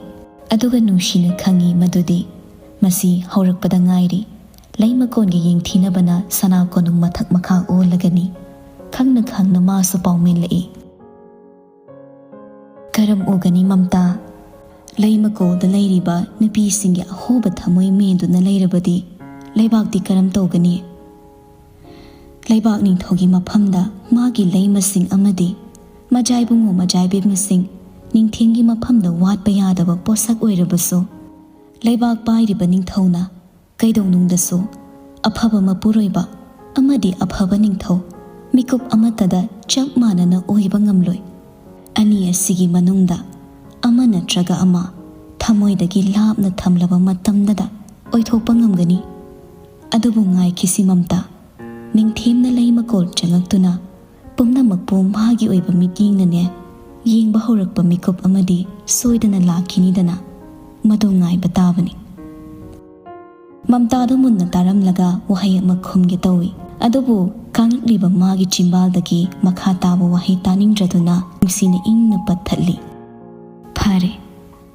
ꯑꯗꯨꯒ ꯅꯨꯡꯁꯤꯅ ꯈꯪꯏ ꯃꯗꯨꯗꯤ ꯃꯁꯤ ꯍꯧꯔꯛꯄꯗ ꯉꯥꯏꯔꯤ꯫ ꯂꯩꯃꯀꯣꯟꯒꯤ ꯌꯦꯡꯊꯤꯅꯕꯅ ꯁꯅꯥ ꯀꯣꯅꯨꯡ ꯃꯊꯛ ꯃꯈꯥ ꯑꯣꯜꯂꯒꯅꯤ꯫ ꯈꯪꯅ ꯈꯪꯅ ꯃꯥꯁꯨ ꯄꯥꯎꯃꯦꯜꯂꯛꯏ꯫ "ꯀꯔꯝ ꯎꯒꯅꯤ ꯃꯝꯇꯥ? ꯂꯩꯃꯀꯣꯜꯗ ꯂꯩꯔꯤꯕ ꯅꯨꯄꯤꯁꯤꯡꯒꯤ ꯑꯍꯣꯕ ꯊꯃꯣꯏ ꯃꯦꯟꯗꯨꯅ ꯂꯩꯔꯕꯗꯤ ꯂꯩꯕꯥꯛꯇꯤ ꯀꯔꯝ ꯇꯧꯒꯅꯤ? ꯂꯩꯕꯥꯛ ꯅꯤꯡꯊꯧꯒꯤ ꯃꯐꯝꯗ ꯃꯥꯒꯤ ꯂꯩꯃꯁꯤꯡ ꯑꯃꯗꯤ ꯃꯖꯥꯏꯕꯨꯡꯉꯣ ꯃꯖꯥꯏꯕꯦꯝꯃꯁꯤꯡ ꯅꯤꯡꯊꯦꯝꯒꯤ ꯃꯐꯝꯗ ꯋꯥꯠꯄ ꯌꯥꯗꯕ ꯄꯣꯠꯁꯛ ꯑꯣꯏꯔꯕꯁꯨ, ꯂꯩꯕꯥꯛ ꯄꯥꯏꯔꯤꯕ ꯅꯤꯡꯊꯧꯅ ꯀꯩꯗꯧꯅꯨꯡꯗꯁꯨ ꯑꯐꯕ ꯃꯄꯨꯔꯣꯏꯕ ꯑꯃꯗꯤ ꯑꯐꯕ ꯅꯤꯡꯊꯧ ꯃꯤꯀꯨꯞ ꯑꯃꯠꯇꯗ ꯆꯞ ꯃꯥꯟꯅꯅ ꯑꯣꯏꯕ ꯉꯝꯂꯣꯏ꯫ ꯑꯅꯤ ꯑꯁꯤꯒꯤ ꯃꯅꯨꯡꯗ ꯑꯃ ꯅꯠꯇ꯭ꯔꯒ ꯑꯃ ꯊꯃꯣꯏꯗꯒꯤ ꯂꯥꯞꯅ ꯊꯝꯂꯕ ꯃꯇꯝꯗꯗ ꯑꯣꯏꯊꯣꯛꯄ ꯉꯝꯒꯅꯤ꯫ ꯑꯗꯨꯕꯨ ꯉꯥꯏꯈꯤꯁꯤ ꯃꯝꯇꯥ, ꯅꯤꯡꯊꯦꯝꯅ ꯂꯩꯃꯀꯣꯜ ꯆꯪꯂꯛꯇꯨꯅ ꯄꯨꯝꯅꯃꯛꯄꯨ ꯃꯥꯒꯤ ꯑꯣꯏꯕ ꯃꯤꯠꯌꯦꯡꯅꯅꯦ ꯌꯦꯡꯕ ꯍꯧꯔꯛꯄ ꯃꯤꯀꯨꯞ ꯑꯃꯗꯤ ꯁꯣꯏꯗꯅ ꯂꯥꯛꯈꯤꯅꯤꯗꯅ꯫ ꯃꯗꯨ ꯉꯥꯏꯕ ꯇꯥꯕꯅꯤ꯫" ꯃꯝꯇꯥꯗꯨ ꯃꯨꯟꯅ ꯇꯥꯔꯝꯂꯒ ꯋꯥꯍꯩ ꯑꯃ ꯈꯨꯝꯒꯦ ꯇꯧꯏ꯫ ꯑꯗꯨꯕꯨ ꯀꯥꯡꯂꯤꯕ ꯃꯥꯒꯤ ꯆꯤꯝꯕꯥꯜꯗꯒꯤ ꯃꯈꯥ ꯇꯥꯕ ꯋꯥꯍꯩ ꯇꯥꯅꯤꯡꯗ꯭ꯔꯗꯨꯅ ꯅꯨꯡꯁꯤꯅ ꯏꯪꯅ ꯄꯠꯊꯠꯂꯤ꯫ "ꯐꯔꯦ,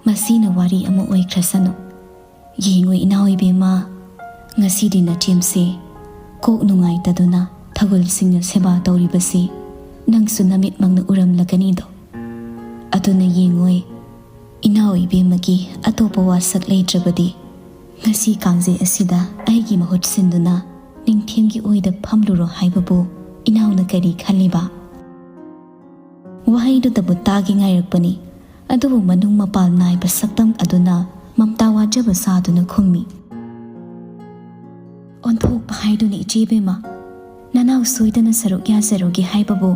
ꯃꯁꯤꯅ ꯋꯥꯔꯤ ꯑꯃ ꯑꯣꯏꯈ꯭ꯔꯁꯅꯨ꯫ ꯌꯦꯡꯉꯨ ꯏꯅꯥꯎ ꯏꯕꯦꯝꯃ, ꯉꯁꯤꯗꯤ ꯅꯆꯦꯝꯁꯦ ꯀꯣꯛ ꯅꯨꯡꯉꯥꯏꯇꯗꯨꯅ ꯊꯧꯒꯜꯁꯤꯡꯅ ꯁꯦꯕꯥ ꯇꯧꯔꯤꯕꯁꯤ ꯅꯪꯁꯨ ꯅꯃꯤꯠꯃꯛꯅ ꯎꯔꯝꯂꯒꯅꯤꯗꯣ꯫ ꯑꯗꯨꯅ ꯌꯦꯡꯉꯣꯏ, ꯏꯅꯥꯎ ꯏꯕꯦꯝꯃꯒꯤ ꯑꯇꯣꯞꯄ ꯋꯥꯁꯛ ꯂꯩꯇ꯭ꯔꯕꯗꯤ ꯉꯁꯤ ꯀꯥꯡꯖꯩ ꯑꯁꯤꯗ ꯑꯩꯒꯤ ꯃꯍꯨꯠ ꯁꯤꯟꯗꯨꯅ ꯅꯤꯡꯊꯦꯝꯒꯤ ꯑꯣꯏꯗ ꯐꯝꯂꯨꯔꯣ ꯍꯥꯏꯕꯕꯨ ꯏꯅꯥꯎꯅ ꯀꯔꯤ ꯈꯜꯂꯤꯕ?" ꯋꯥꯍꯩꯗꯨꯗꯕꯨ ꯇꯥꯒꯦ ꯉꯥꯏꯔꯛꯄꯅꯤ꯫ ꯑꯗꯨꯕꯨ ꯃꯅꯨꯡ ꯃꯄꯥꯜ ꯅꯥꯏꯕ ꯁꯛꯇꯝ ꯑꯗꯨꯅ ꯃꯝꯇꯥ ꯋꯥꯖꯕ ꯁꯥꯗꯨꯅ ꯈꯨꯝꯃꯤ꯫ "ꯑꯣꯟꯊꯣꯛꯄ ꯍꯥꯏꯗꯨꯅ ꯏꯆꯦ ꯕꯦꯝꯃ, ꯅꯅꯥꯎ ꯁꯣꯏꯗꯅ ꯁꯔꯨꯛ ꯌꯥꯖꯔꯨꯒꯦ ꯍꯥꯏꯕꯕꯨ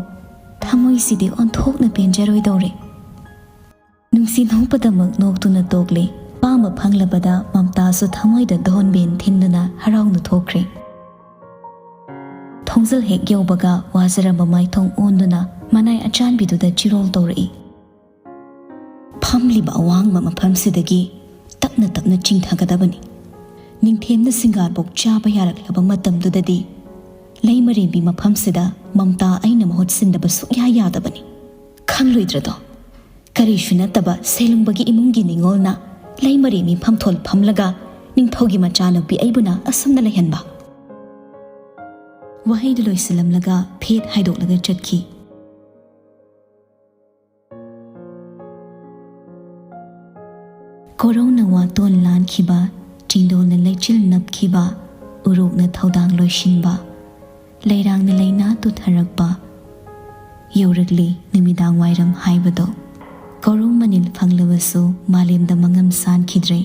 ꯊꯃꯣꯏꯁꯤꯗꯤ ꯑꯣꯟꯊꯣꯛꯅ ꯄꯦꯟꯖꯔꯣꯏꯗꯧꯔꯦ꯫" ꯅꯨꯡꯁꯤ ꯅꯣꯛꯄꯗꯃꯛ ꯅꯣꯛꯇꯨꯅ ꯇꯣꯛꯂꯦ꯫ ꯑꯄꯥꯝꯕ ꯐꯪꯂꯕꯗ ꯃꯝꯇꯥꯁꯨ ꯊꯃꯣꯏꯗ ꯙꯣꯟꯕꯦꯟ ꯊꯤꯟꯗꯨꯅ ꯍꯔꯥꯎꯅ ꯊꯣꯛꯈ꯭ꯔꯦ꯫ ꯊꯣꯡꯖꯜ ꯍꯦꯛ ꯌꯧꯕꯒ ꯋꯥꯖꯔꯝꯕ ꯃꯥꯏꯊꯣꯡ ꯑꯣꯟꯗꯨꯅ ꯃꯅꯥꯏ ꯑꯆꯥꯟꯕꯤꯗꯨꯗ ꯆꯤꯔꯣꯜ ꯇꯧꯔꯛꯏ꯫ "ꯐꯝꯂꯤꯕ ꯑꯋꯥꯡꯕ ꯃꯐꯝꯁꯤꯗꯒꯤ ꯇꯞ ꯇꯞꯅ ꯇꯞꯅ ꯆꯤꯡꯊꯒꯗꯕꯅꯤ꯫ ꯅꯤꯡꯊꯦꯝꯅ ꯁꯤꯡꯒꯥꯔꯕꯣꯛ ꯆꯥꯕ ꯌꯥꯔꯛꯂꯕ ꯃꯇꯝꯗꯨꯗꯗꯤ ꯂꯩꯃꯔꯦꯝꯕꯤ ꯃꯐꯝꯁꯤꯗ ꯃꯝꯇꯥ ꯑꯩꯅ ꯃꯍꯨꯠ ꯁꯤꯟꯗꯕ ꯁꯨꯛꯌꯥ ꯌꯥꯗꯕꯅꯤ꯫ ꯈꯪꯂꯣꯏꯗ꯭ꯔꯗꯣ? ꯀꯔꯤꯁꯨ ꯅꯠꯇꯕ ꯁꯦꯂꯨꯡꯕꯒꯤ ꯏꯃꯨꯡꯒꯤ ꯅꯤꯉꯣꯜꯅ ꯂꯩꯃꯔꯦꯝꯕꯤ ꯐꯝꯊꯣꯜ ꯐꯝꯂꯒ ꯅꯤꯡꯊꯧꯒꯤ ꯃꯆꯥꯅꯨꯄꯤ ꯑꯩꯕꯨꯅ ꯑꯁꯨꯝꯅ ꯂꯩꯍꯟꯕ꯫ ꯋꯥꯍꯩꯗꯨ ꯂꯣꯏꯁꯤꯜꯂꯝꯂꯒ ꯐꯦꯠ ꯍꯥꯏꯗꯣꯛꯂꯒ ꯆꯠꯈꯤ꯫ ꯀꯣꯔꯧꯅ ꯋꯥꯇꯣꯟ ꯂꯥꯟꯈꯤꯕ, ꯆꯤꯡꯗꯣꯜꯅ ꯂꯩꯆꯤꯜ ꯅꯞꯈꯤꯕ, ꯎꯔꯣꯛꯅ ꯊꯧꯗꯥꯡ ꯂꯣꯏꯁꯤꯟꯕ, ꯂꯩꯔꯥꯡꯅ ꯂꯩꯅꯥ ꯇꯨꯊꯔꯛꯄ꯫ ꯌꯧꯔꯛꯂꯤ ꯅꯨꯃꯤꯗꯥꯡ ꯋꯥꯏꯔꯝ ꯍꯥꯏꯕꯗꯣ꯫ ꯀꯣꯔꯧ ꯃꯅꯤꯜ ꯐꯪꯂꯕꯁꯨ ꯃꯥꯂꯦꯝꯗ ꯃꯉꯝ ꯁꯥꯟꯈꯤꯗ꯭ꯔꯦ꯫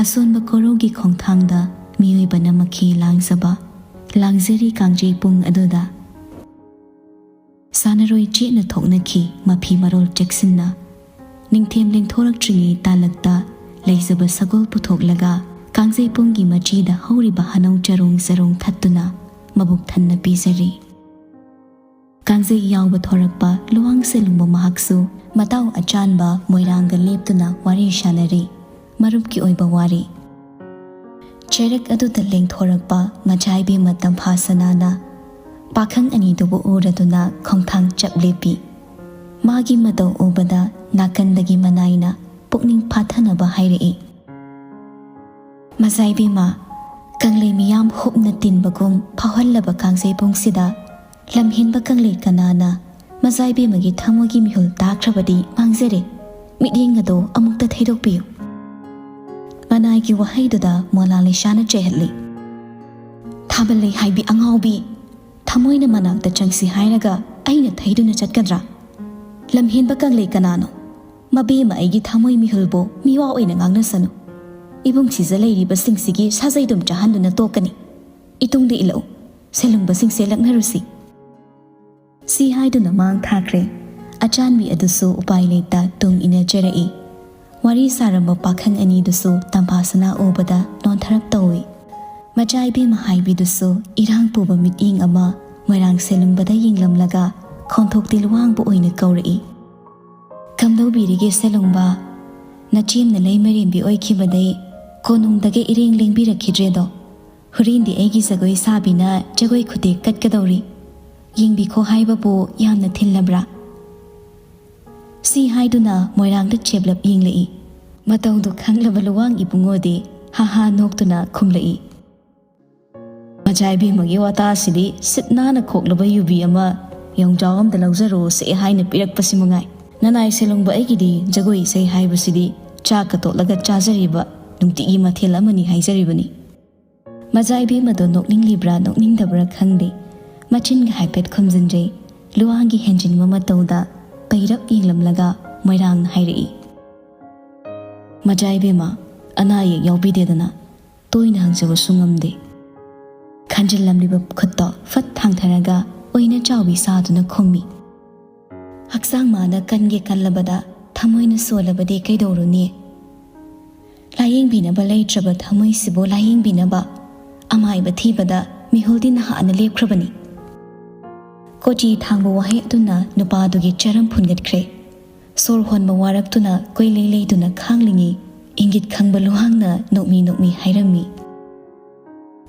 ꯑꯁꯣꯟꯕ ꯀꯣꯔꯧꯒꯤ ꯈꯣꯡꯊꯥꯡꯗ ꯃꯤꯑꯣꯏꯕꯅ ꯃꯈꯤ ꯂꯥꯡꯖꯕ, ꯂꯥꯡꯖꯔꯤ ꯀꯥꯡꯖꯩ ꯄꯨꯡ ꯑꯗꯨꯗ꯫ ꯁꯥꯟꯅꯔꯣꯏ ꯆꯦꯠꯅ ꯊꯣꯛꯅꯈꯤ ꯃꯐꯤ ꯃꯔꯣꯜ ꯆꯦꯛꯁꯤꯟꯅ꯫ ꯅꯤꯡꯊꯦꯝ ꯂꯦꯡꯊꯣꯔꯛꯇ꯭ꯔꯤꯉꯩ ꯇꯥꯂꯛꯇ ꯂꯩꯖꯕ ꯁꯒꯣꯜ ꯄꯨꯊꯣꯛꯂꯒ ꯀꯥꯡꯖꯩ ꯄꯨꯡꯒꯤ ꯃꯆꯤꯗ ꯍꯧꯔꯤꯕ ꯍꯅꯧ ꯆꯔꯣꯡ ꯆꯔꯣꯡ ꯊꯠꯇꯨꯅ ꯃꯕꯨꯛ ꯊꯟꯅ ꯄꯤꯖꯔꯤ꯫ ꯀꯥꯡꯖꯩ ꯌꯥꯎꯕ ꯊꯣꯔꯛꯄ ꯂꯨꯋꯥꯡ ꯁꯦꯂꯨꯡꯕ ꯃꯍꯥꯛꯁꯨ ꯃꯇꯥꯎ ꯑꯆꯥꯟꯕ ꯃꯣꯏꯔꯥꯡꯒ ꯂꯦꯞꯇꯨꯅ ꯋꯥꯔꯤ ꯁꯥꯟꯅꯔꯤ꯫ ꯃꯔꯨꯞꯀꯤ ꯑꯣꯏꯕ ꯋꯥꯔꯤ꯫ ꯆꯦꯔꯦꯛ ꯑꯗꯨꯗ ꯂꯦꯡꯊꯣꯔꯛꯄ ꯃꯖꯥꯏꯕꯦꯝꯃ ꯇꯝꯐꯥ ꯁꯅꯥꯅ ꯄꯥꯈꯪ ꯑꯅꯤꯗꯨꯕꯨ ꯎꯔꯗꯨꯅ ꯈꯣꯡꯊꯥꯡ ꯆꯞ ꯂꯦꯞꯄꯤ꯫ ꯃꯥꯒꯤ ꯃꯇꯧ ꯎꯕꯗ ꯅꯥꯀꯟꯗꯒꯤ ꯃꯅꯥꯏꯅ ꯄꯨꯛꯅꯤꯡ ꯐꯥꯊꯅꯕ ꯍꯥꯏꯔꯛꯏ꯫ ꯃꯖꯥꯏꯕꯦꯝꯃ, ꯀꯪꯂꯩ ꯃꯤꯌꯥꯝ ꯍꯨꯞꯅ ꯇꯤꯟꯕꯒꯨꯝ ꯐꯥꯎꯍꯜꯂꯕ ꯀꯥꯡꯖꯩꯕꯨꯡꯁꯤꯗ ꯂꯝꯍꯦꯟꯕ ꯀꯪꯂꯩ ꯀꯅꯥꯅ ꯃꯖꯥꯏꯕꯦꯝꯃꯒꯤ ꯊꯃꯣꯏꯒꯤ ꯃꯤꯍꯨꯜ ꯇꯥꯈ꯭ꯔꯕꯗꯤ ꯃꯥꯡꯖꯔꯦ꯫ ꯃꯤꯠꯌꯦꯡ ꯑꯗꯣ ꯑꯃꯨꯛꯇ ꯊꯩꯗꯣꯛꯄꯤꯌꯨ꯫ ꯃꯅꯥꯏꯒꯤ ꯋꯥꯍꯩꯗꯨꯗ ꯃꯣꯅꯥꯂꯤꯁꯥꯅ ꯆꯦꯜꯍꯠꯂꯤ꯫ ꯊꯥꯕꯜ ꯂꯩ ꯍꯥꯏꯕꯤ ꯑꯉꯥꯎꯕꯤ, ꯊꯃꯣꯏꯅ ꯃꯅꯥꯛꯇ ꯆꯪꯁꯤ ꯍꯥꯏꯔꯒ ꯑꯩꯅ ꯊꯩꯗꯨꯅ ꯆꯠꯀꯗ꯭ꯔꯥ? ꯂꯝꯍꯦꯟꯕ ꯀꯪꯂꯩ ꯀꯅꯥꯅꯣ? ꯃꯕꯦꯝꯃ ꯑꯩꯒꯤ ꯊꯃꯣꯏ ꯃꯤꯍꯨꯜꯕꯨ ꯃꯤꯋꯥ ꯑꯣꯏꯅ ꯉꯥꯡꯅꯁꯅꯨ꯫ ꯏꯕꯨꯡ ꯁꯤꯖ ꯂꯩꯔꯤꯕꯁꯤꯡꯁꯤꯒꯤ ꯁꯥꯖꯩꯗꯨꯝ ꯆꯥꯍꯟꯗꯨꯅ ꯇꯣꯛꯀꯅꯤ꯫ ꯏꯇꯨꯡꯗ ꯏꯜꯂꯛꯎ, ꯁꯦꯂꯨꯡꯕꯁꯤꯡꯁꯦ ꯂꯛꯅꯔꯨꯁꯤ꯫ ꯁꯤ ꯍꯥꯏꯗꯨꯅ ꯃꯥꯡ ꯊꯥꯈ꯭ꯔꯦ꯫ ꯑꯆꯥꯟꯕꯤ ꯑꯗꯨꯁꯨ ꯎꯄꯥꯏ ꯂꯩꯇ ꯇꯨꯡ ꯏꯟꯅꯖꯔꯛꯏ꯫ ꯋꯥꯔꯤ ꯁꯥꯔꯝꯕ ꯄꯥꯈꯪ ꯑꯅꯤꯗꯨꯁꯨ ꯇꯝꯐꯥꯁꯅꯥ ꯎꯕꯗ ꯅꯣꯟꯊꯔꯞ ꯇꯧꯏ꯫ ꯃꯆꯥ ꯏꯕꯦꯝꯃ ꯍꯥꯏꯕꯤꯗꯨꯁꯨ ꯏꯔꯥꯡ ꯄꯨꯕ ꯃꯤꯠꯌꯦꯡ ꯑꯃ ꯃꯣꯏꯔꯥꯡ ꯁꯦꯂꯨꯡꯕꯗ ꯌꯦꯡꯂꯝꯂꯒ ꯈꯣꯟꯊꯣꯛꯇꯤ ꯂꯨꯋꯥꯡꯕ ꯑꯣꯏꯅ ꯀꯧꯔꯛꯏ꯫ "ꯀꯝꯗꯧꯕꯤꯔꯤꯒꯦ ꯁꯦꯂꯨꯡꯕ?" ꯅꯆꯦꯝꯅ ꯂꯩꯃꯔꯦꯝꯕꯤ ꯑꯣꯏꯈꯤꯕꯗꯩ ꯀꯣꯅꯨꯡꯗꯒ ꯏꯔꯦꯡ ꯂꯦꯡꯕꯤꯔꯛꯈꯤꯗ꯭ꯔꯦꯗꯣ꯫ ꯍꯣꯔꯦꯟꯗꯤ ꯑꯩꯒꯤ ꯖꯒꯣꯏ ꯁꯥꯕꯤꯅ ꯖꯒꯣꯏ ꯈꯨꯊꯦꯛ ꯀꯠꯀꯗꯧꯔꯤ꯫ ꯌꯦꯡꯕꯤꯈꯣ ꯍꯥꯏꯕꯕꯨ ꯌꯥꯝꯅ ꯊꯤꯜꯂꯕ꯭ꯔꯥ?" ꯁꯤ ꯍꯥꯏꯗꯨꯅ ꯃꯣꯏꯔꯥꯡꯗ ꯆꯦꯞꯂꯞ ꯌꯦꯡꯂꯛꯏ꯫ ꯃꯇꯧꯗꯨ ꯈꯪꯂꯕ ꯂꯨꯋꯥꯡ ꯏꯕꯨꯡꯉꯣꯗꯤ ꯍꯥ ꯍꯥ ꯅꯣꯛꯇꯨꯅ ꯈꯨꯝꯂꯛꯏ꯫ "ꯃꯖꯥ ꯏꯕꯦꯝꯃꯒꯤ ꯋꯥꯇꯥꯁꯤꯗꯤ ꯁꯤꯠ ꯅꯥꯟꯅ ꯈꯣꯛꯂꯕ ꯌꯨꯕꯤ ꯑꯃ ꯌꯣꯡꯖꯥꯎ ꯑꯝꯗ ꯂꯧꯖꯔꯣꯁꯦ ꯍꯥꯏꯅ ꯄꯤꯔꯛꯄꯁꯤ ꯃꯉꯥꯏ꯫ ꯅꯅꯥꯏ ꯁꯦꯂꯨꯡꯕ ꯑꯩꯒꯤꯗꯤ ꯖꯒꯣꯏ ꯏꯁꯩ ꯍꯥꯏꯕꯁꯤꯗꯤ ꯆꯥꯛꯀ ꯇꯣꯠꯂꯒ ꯆꯥꯖꯔꯤꯕ ꯅꯨꯡꯇꯤꯒꯤ ꯃꯊꯦꯜ ꯑꯃꯅꯤ ꯍꯥꯏꯖꯔꯤꯕꯅꯤ꯫" ꯃꯖꯥ ꯏꯕꯦꯝꯃꯗꯣ ꯅꯣꯛꯅꯤꯡꯂꯤꯕ꯭ꯔꯥ ꯅꯣꯛꯅꯤꯡꯗꯕ꯭ꯔꯥ ꯈꯪꯗꯦ, ꯃꯆꯤꯟꯒ ꯍꯥꯏꯐꯦꯠ ꯈꯨꯝꯖꯤꯟꯖꯩ꯫ ꯂꯨꯋꯥꯡꯒꯤ ꯍꯦꯟꯖꯤꯟꯕ ꯃꯇꯧꯗ ꯄꯩꯔꯞ ꯌꯦꯡꯂꯝꯂꯒ ꯃꯣꯏꯔꯥꯡꯅ ꯍꯥꯏꯔꯛꯏ, "ꯃꯖꯥ ꯏꯕꯦꯝꯃ, ꯑꯅꯥ ꯑꯌꯦꯛ ꯌꯥꯎꯕꯤꯗꯦꯗꯅ?" ꯇꯣꯏꯅ ꯍꯪꯖꯕꯁꯨ ꯉꯝꯗꯦ꯫ ꯈꯟꯖꯤꯜꯂꯝꯂꯤꯕ ꯈꯨꯠꯇꯣ ꯐꯠ ꯊꯥꯡꯊꯔꯒ ꯑꯣꯏꯅ ꯆꯥꯎꯕꯤ ꯁꯥꯗꯨꯅ ꯈꯨꯝꯃꯤ, "ꯍꯛꯆꯥꯡ ꯃꯥꯅ ꯀꯟꯒꯦ ꯀꯜꯂꯕꯗ ꯊꯃꯣꯏꯅ ꯁꯣꯜꯂꯕꯗꯤ ꯀꯩꯗꯧꯔꯨꯅꯤ? ꯂꯥꯌꯦꯡꯕꯤꯅꯕ ꯂꯩꯇ꯭ꯔꯕ ꯊꯃꯣꯏꯁꯤꯕꯨ ꯂꯥꯌꯦꯡꯕꯤꯅꯕ ꯑꯃꯥꯏꯕ ꯊꯤꯕꯗ ꯃꯤꯍꯨꯜꯗꯤ ꯅꯍꯥꯟꯅ ꯂꯦꯞꯈ꯭ꯔꯕꯅꯤ꯫" ꯀꯣꯆꯤ ꯊꯥꯡꯕ ꯋꯥꯍꯩ ꯑꯗꯨꯅ ꯅꯨꯄꯥꯗꯨꯒꯤ ꯆꯔꯝ ꯐꯨꯟꯒꯠꯈ꯭ꯔꯦ꯫ ꯁꯣꯔ ꯍꯣꯟꯕ ꯋꯥꯔꯛꯇꯨꯅ ꯀꯣꯏꯂꯩ ꯂꯩꯗꯨꯅ ꯈꯥꯡꯂꯤꯉꯩ ꯏꯪꯒꯤꯠ ꯈꯪꯕ ꯂꯨꯍꯥꯡꯅ ꯅꯣꯛꯃꯤ ꯅꯣꯛꯃꯤ ꯍꯥꯏꯔꯝꯃꯤ,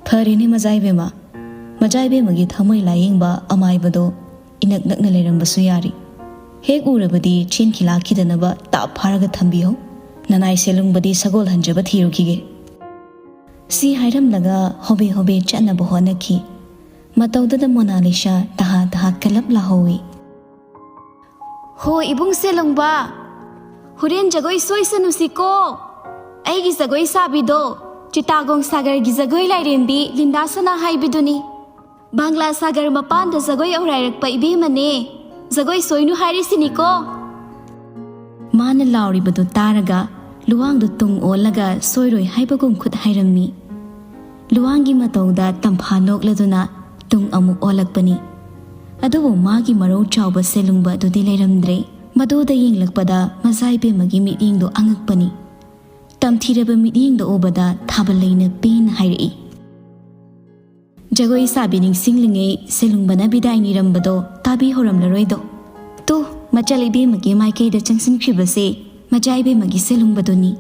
"ꯐꯔꯦꯅꯦ ꯃꯖꯥ ꯏꯕꯦꯝꯃ, ꯃꯖꯥ ꯏꯕꯦꯝꯃꯒꯤ ꯊꯃꯣꯏ ꯂꯥꯌꯦꯡꯕ ꯑꯃꯥꯏꯕꯗꯣ ꯏꯅꯛ ꯅꯛꯅ ꯂꯩꯔꯝꯕꯁꯨ ꯌꯥꯔꯤ꯫ ꯍꯦꯛ ꯎꯔꯕꯗꯤ ꯆꯦꯟꯈꯤ ꯂꯥꯛꯈꯤꯗꯅꯕ ꯇꯥꯞ ꯐꯥꯔꯒ ꯊꯝꯕꯤꯍꯧ꯫ ꯅꯅꯥꯏ ꯁꯦꯂꯨꯡꯕꯗꯤ ꯁꯒꯣꯜ ꯍꯟꯖꯕ ꯊꯤꯔꯨꯈꯤꯒꯦ꯫" ꯁꯤ ꯍꯥꯏꯔꯝꯂꯒ ꯍꯣꯕꯦ ꯍꯣꯕꯦ ꯆꯠꯅꯕ ꯍꯣꯠꯅꯈꯤ꯫ ꯃꯇꯧꯗꯨꯗ ꯃꯣꯅꯥꯂꯤꯁꯥ ꯇꯍꯥ ꯇꯍꯥ ꯀꯂꯞ ꯂꯥꯍꯧꯏ꯫ "ꯍꯣ ꯏꯕꯨꯡ ꯁꯦꯂꯨꯡꯕ, ꯍꯣꯔꯦꯟ ꯖꯒꯣꯏ ꯁꯣꯏꯁꯅꯨꯁꯤꯀꯣ꯫ ꯑꯩꯒꯤ ꯖꯒꯣꯏ ꯁꯥꯕꯤꯗꯣ ꯆꯤꯇꯥꯒꯣꯡ ꯁꯥꯒꯔꯒꯤ ꯖꯒꯣꯏ ꯂꯥꯏꯔꯦꯝꯕꯤ ꯂꯤꯟꯗꯥ ꯁꯅꯥ ꯍꯥꯏꯕꯤꯗꯨꯅꯤ꯫ ꯕꯪꯒ꯭ꯂꯥ ꯁꯥꯒꯔ ꯃꯄꯥꯟꯗ ꯖꯒꯣꯏ ꯑꯧꯔꯥꯏꯔꯛꯄ ꯏꯕꯦꯝꯃꯅꯦ꯫ ꯖꯒꯣꯏ ꯁꯣꯏꯅꯨ ꯍꯥꯏꯔꯤꯁꯤꯅꯤꯀꯣ꯫" ꯃꯥꯅ ꯂꯥꯎꯔꯤꯕꯗꯨ ꯇꯥꯔꯒ ꯂꯨꯋꯥꯡꯗꯨ ꯇꯨꯡ ꯑꯣꯜꯂꯒ ꯁꯣꯏꯔꯣꯏ ꯍꯥꯏꯕꯒꯨꯝ ꯈꯨꯠ ꯍꯥꯏꯔꯝꯃꯤ꯫ ꯂꯨꯋꯥꯡꯒꯤ ꯃꯇꯧꯗ ꯇꯝꯐꯥ ꯅꯣꯛꯂꯗꯨꯅ ꯇꯨꯡ ꯑꯃꯨꯛ ꯑꯣꯜꯂꯛꯄꯅꯤ꯫ ꯑꯗꯨꯕꯨ ꯃꯥꯒꯤ ꯃꯔꯧ ꯆꯥꯎꯕ ꯁꯦꯂꯨꯡꯕ ꯑꯗꯨꯗꯤ ꯂꯩꯔꯝꯗ꯭ꯔꯦ꯫ ꯃꯗꯨꯗ ꯌꯦꯡꯂꯛꯄꯗ ꯃꯖꯥ ꯏꯕꯦꯝꯃꯒꯤ ꯃꯤꯠꯌꯦꯡꯗꯨ ꯑꯉꯛꯄꯅꯤ꯫ ꯇꯝꯊꯤꯔꯕ ꯃꯤꯠꯌꯦꯡꯗ ꯎꯕꯗ ꯊꯥꯕꯜ ꯂꯩꯅ ꯄꯦꯟꯅ ꯍꯥꯏꯔꯛꯏ, "ꯖꯒꯣꯏ ꯁꯥꯕꯤ ꯅꯤꯡꯁꯤꯡꯂꯤꯉꯩ ꯁꯦꯂꯨꯡꯕꯅ ꯕꯤꯗꯥꯏ ꯅꯤꯔꯝꯕꯗꯣ ꯇꯥꯕꯤꯍꯧꯔꯝꯂꯔꯣꯏꯗꯣ꯫ ꯇꯨ, ꯃꯆꯜ ꯏꯕꯦꯝꯃꯒꯤ ꯃꯥꯏꯀꯩꯗ ꯆꯪꯁꯤꯟꯈ꯭ꯔꯤꯕꯁꯦ ꯃꯆꯥ ꯏꯕꯦꯝꯃꯒꯤ ꯁꯦꯂꯨꯡꯕꯗꯨꯅꯤ꯫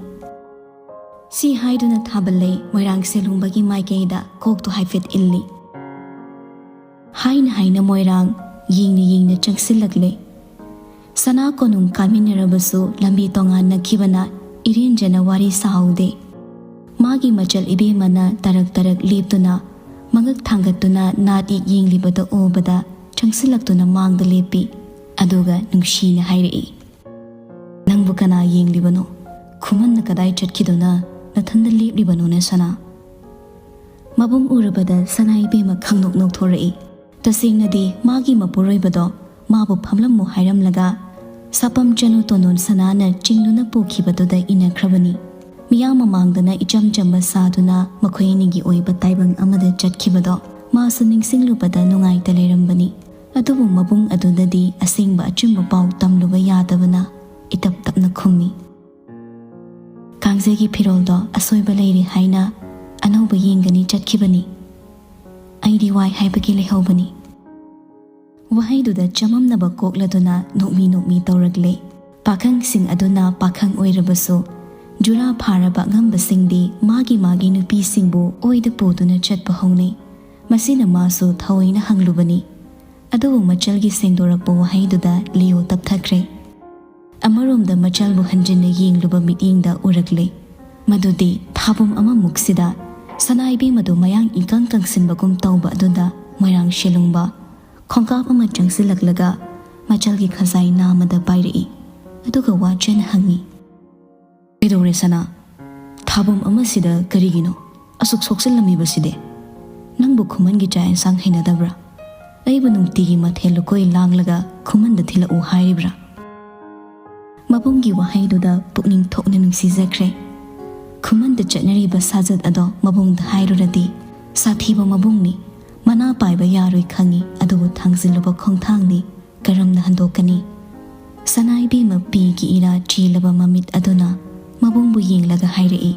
ꯁꯤ ꯍꯥꯏꯗꯨꯅ ꯊꯥꯕꯜꯂꯩ ꯃꯣꯏꯔꯥꯡ ꯁꯦꯂꯨꯡꯕꯒꯤ ꯃꯥꯏꯀꯩꯗ ꯀꯣꯛꯇꯨ ꯍꯥꯏꯐꯦꯠ ꯏꯜꯂꯤ꯫ ꯍꯥꯏꯅ ꯍꯥꯏꯅ ꯃꯣꯏꯔꯥꯡ, ꯌꯦꯡꯅ ꯌꯦꯡꯅ ꯆꯪꯁꯤꯜꯂꯛꯂꯦ꯫ ꯁꯅꯥ ꯀꯣꯅꯨꯡ ꯀꯥꯃꯤꯟꯅꯔꯕꯁꯨ ꯂꯝꯕꯤ ꯇꯣꯉꯥꯟꯅꯈꯤꯕꯅ ꯏꯔꯦꯟꯖꯅ ꯋꯥꯔꯤ ꯁꯥꯍꯧꯗꯦ꯫ ꯃꯥꯒꯤ ꯃꯆꯜ ꯏꯕꯦꯝꯃꯅ ꯇꯔꯛ ꯇꯔꯛ ꯂꯦꯞꯇꯨꯅ, ꯃꯉꯛ ꯊꯥꯡꯒꯠꯇꯨꯅ ꯅꯥꯠ ꯌꯦꯛ ꯌꯦꯡꯂꯤꯕꯗꯨ ꯎꯕꯗ ꯆꯪꯁꯤꯜꯂꯛꯇꯨꯅ ꯃꯥꯡꯗ ꯂꯦꯞꯄꯤ꯫ ꯑꯗꯨꯒ ꯅꯨꯡꯁꯤꯅ ꯍꯥꯏꯔꯛꯏ, "ꯅꯪꯕꯨ ꯀꯅꯥ ꯌꯦꯡꯂꯤꯕꯅꯣ? ꯈꯨꯃꯟꯅ ꯀꯗꯥꯏ ꯆꯠꯈꯤꯗꯨꯅ ꯅꯊꯟꯗ ꯂꯦꯞꯂꯤꯕꯅꯣꯅꯦ, ꯁꯅꯥ?" ꯃꯕꯨꯡ ꯎꯔꯕꯗ ꯁꯅꯥ ꯏꯕꯦꯝꯃ ꯈꯪꯅꯣꯛ ꯅꯣꯛꯊꯣꯔꯛꯏ꯫ ꯇꯁꯦꯡꯅꯗꯤ ꯃꯥꯒꯤ ꯃꯄꯨꯔꯣꯏꯕꯗꯣ ꯃꯥꯕꯨ ꯐꯝꯂꯝꯃꯨ ꯍꯥꯏꯔꯝꯂꯒ, ꯁꯥꯄꯝ ꯆꯅꯨ ꯇꯣꯟꯗꯣꯟ ꯁꯅꯥꯅ ꯆꯤꯡꯗꯨꯅ ꯄꯨꯈꯤꯕꯗꯨꯗ ꯏꯟꯅꯈ꯭ꯔꯕꯅꯤ꯫ ꯃꯤꯌꯥꯝ ꯃꯃꯥꯡꯗꯅ ꯏꯆꯝ ꯆꯝꯕ ꯁꯥꯗꯨꯅ ꯃꯈꯣꯏ ꯑꯅꯤꯒꯤ ꯑꯣꯏꯕ ꯇꯥꯏꯕꯪ ꯑꯃꯗ ꯆꯠꯈꯤꯕꯗꯣ ꯃꯥꯁꯨ ꯅꯤꯡꯁꯤꯡꯂꯨꯕꯗ ꯅꯨꯡꯉꯥꯏꯇ ꯂꯩꯔꯝꯕꯅꯤ꯫ ꯑꯗꯨꯕꯨ ꯃꯕꯨꯡ ꯑꯗꯨꯗꯗꯤ ꯑꯁꯦꯡꯕ ꯑꯆꯨꯝꯕ ꯄꯥꯎ ꯇꯝꯂꯨꯕ ꯌꯥꯗꯕꯅ ꯏꯇꯞ ꯇꯞꯅ ꯈꯨꯝꯃꯤ꯫ "ꯀꯥꯡꯖꯩꯒꯤ ꯐꯤꯔꯣꯜꯗꯣ ꯑꯁꯣꯏꯕ ꯂꯩꯔꯦ ꯍꯥꯏꯅ ꯑꯅꯧꯕ ꯌꯦꯡꯒꯅꯤ ꯆꯠꯈꯤꯕꯅꯤ꯫ ꯑꯩꯗꯤ ꯋꯥꯏ ꯍꯥꯏꯕꯒꯤ ꯂꯩꯍꯧꯕꯅꯤ꯫" ꯋꯥꯍꯩꯗꯨꯗ ꯆꯃꯝꯅꯕ ꯀꯣꯛꯂꯗꯨꯅ ꯅꯣꯛꯃꯤ ꯅꯣꯛꯃꯤ ꯇꯧꯔꯛꯂꯦ꯫ ꯄꯥꯈꯪꯁꯤꯡ ꯑꯗꯨꯅ ꯄꯥꯈꯪ ꯑꯣꯏꯔꯕꯁꯨ ꯖꯨꯔꯥ ꯐꯥꯔꯕ ꯑꯉꯝꯕꯁꯤꯡꯗꯤ ꯃꯥꯒꯤ ꯃꯥꯒꯤ ꯅꯨꯄꯤꯁꯤꯡꯕꯨ ꯑꯣꯏꯗ ꯄꯨꯗꯨꯅ ꯆꯠꯄ ꯍꯧꯅꯩ꯫ ꯃꯁꯤꯅ ꯃꯥꯁꯨ ꯊꯑꯣꯏꯅ ꯍꯪꯂꯨꯕꯅꯤ꯫ ꯑꯗꯨꯕꯨ ꯃꯆꯜꯒꯤ ꯁꯦꯡꯗꯣꯔꯛꯄ ꯋꯥꯍꯩꯗꯨꯗ ꯂꯤꯌꯣ ꯇꯞꯊꯈ꯭ꯔꯦ꯫ ꯑꯃꯔꯣꯝꯗ ꯃꯆꯜꯕꯨ ꯍꯟꯖꯤꯟꯅ ꯌꯦꯡꯂꯨꯕ ꯃꯤꯠꯌꯦꯡꯗ ꯎꯔꯛꯂꯦ꯫ ꯃꯗꯨꯗꯤ ꯊꯥꯕꯨꯝ ꯑꯃꯃꯨꯛꯁꯤꯗ ꯁꯅꯥ ꯏꯕꯦꯝꯃꯗꯨ ꯃꯌꯥꯡ ꯏꯀꯪ ꯀꯪꯁꯤꯟꯕꯒꯨꯝ ꯇꯧꯕ ꯑꯗꯨꯗ ꯃꯣꯏꯔꯥꯡ ꯁꯦꯂꯨꯡꯕ ꯈꯣꯡꯀꯥꯞ ꯑꯃ ꯆꯪꯁꯤꯜꯂꯛꯂꯒ ꯃꯆꯜꯒꯤ ꯈꯖꯥꯏ ꯅꯥꯝꯃꯗ ꯄꯥꯏꯔꯛꯏ꯫ ꯑꯗꯨꯒ ꯋꯥꯖꯅ ꯍꯪꯉꯤ, "ꯀꯩꯗꯧꯔꯦ ꯁꯅꯥ? ꯊꯥꯕꯨꯝ ꯑꯃꯁꯤꯗ ꯀꯔꯤꯒꯤꯅꯣ ꯑꯁꯨꯛ ꯁꯣꯛꯆꯤꯜꯂꯝꯃꯤꯕꯁꯤꯗꯤ? ꯅꯪꯕꯨ ꯈꯨꯃꯟꯒꯤ ꯆꯥꯛ ꯌꯦꯟꯁꯥꯡ ꯍꯩꯅꯗꯕ꯭ꯔꯥ? ꯑꯩꯕꯨ ꯅꯨꯡꯇꯤꯒꯤ ꯃꯊꯦꯜ ꯂꯨꯀꯣꯏ ꯂꯥꯡꯂꯒ ꯈꯨꯃꯟꯗ ꯊꯤꯜꯂꯛꯎ ꯍꯥꯏꯔꯤꯕ꯭ꯔꯥ?" ꯃꯕꯨꯡꯒꯤ ꯋꯥꯍꯩꯗꯨꯗ ꯄꯨꯛꯅꯤꯡ ꯊꯣꯛꯅ ꯅꯨꯡꯁꯤꯖꯈ꯭ꯔꯦ꯫ ꯈꯨꯃꯟꯗ ꯆꯠꯅꯔꯤꯕ ꯁꯥꯖꯠ ꯑꯗꯣ ꯃꯕꯨꯡꯗ ꯍꯥꯏꯔꯨꯔꯗꯤ ꯁꯥꯊꯤꯕ ꯃꯕꯨꯡꯅꯤ, ꯃꯅꯥ ꯄꯥꯏꯕ ꯌꯥꯔꯣꯏ ꯈꯪꯉꯤ, ꯑꯗꯨꯕꯨ ꯊꯥꯡꯖꯤꯜꯂꯨꯕ ꯈꯣꯡꯊꯥꯡꯗꯤ ꯀꯔꯝꯅ ꯍꯟꯗꯣꯛꯀꯅꯤ? ꯁꯅꯥ ꯏꯕꯦꯝꯃ ꯄꯤꯒꯤ ꯏꯔꯥ ꯆꯦꯜꯂꯕ ꯃꯃꯤꯠ ꯑꯗꯨꯅ ꯃꯕꯨꯡꯕꯨ ꯌꯦꯡꯂꯒ ꯍꯥꯏꯔꯛꯏ,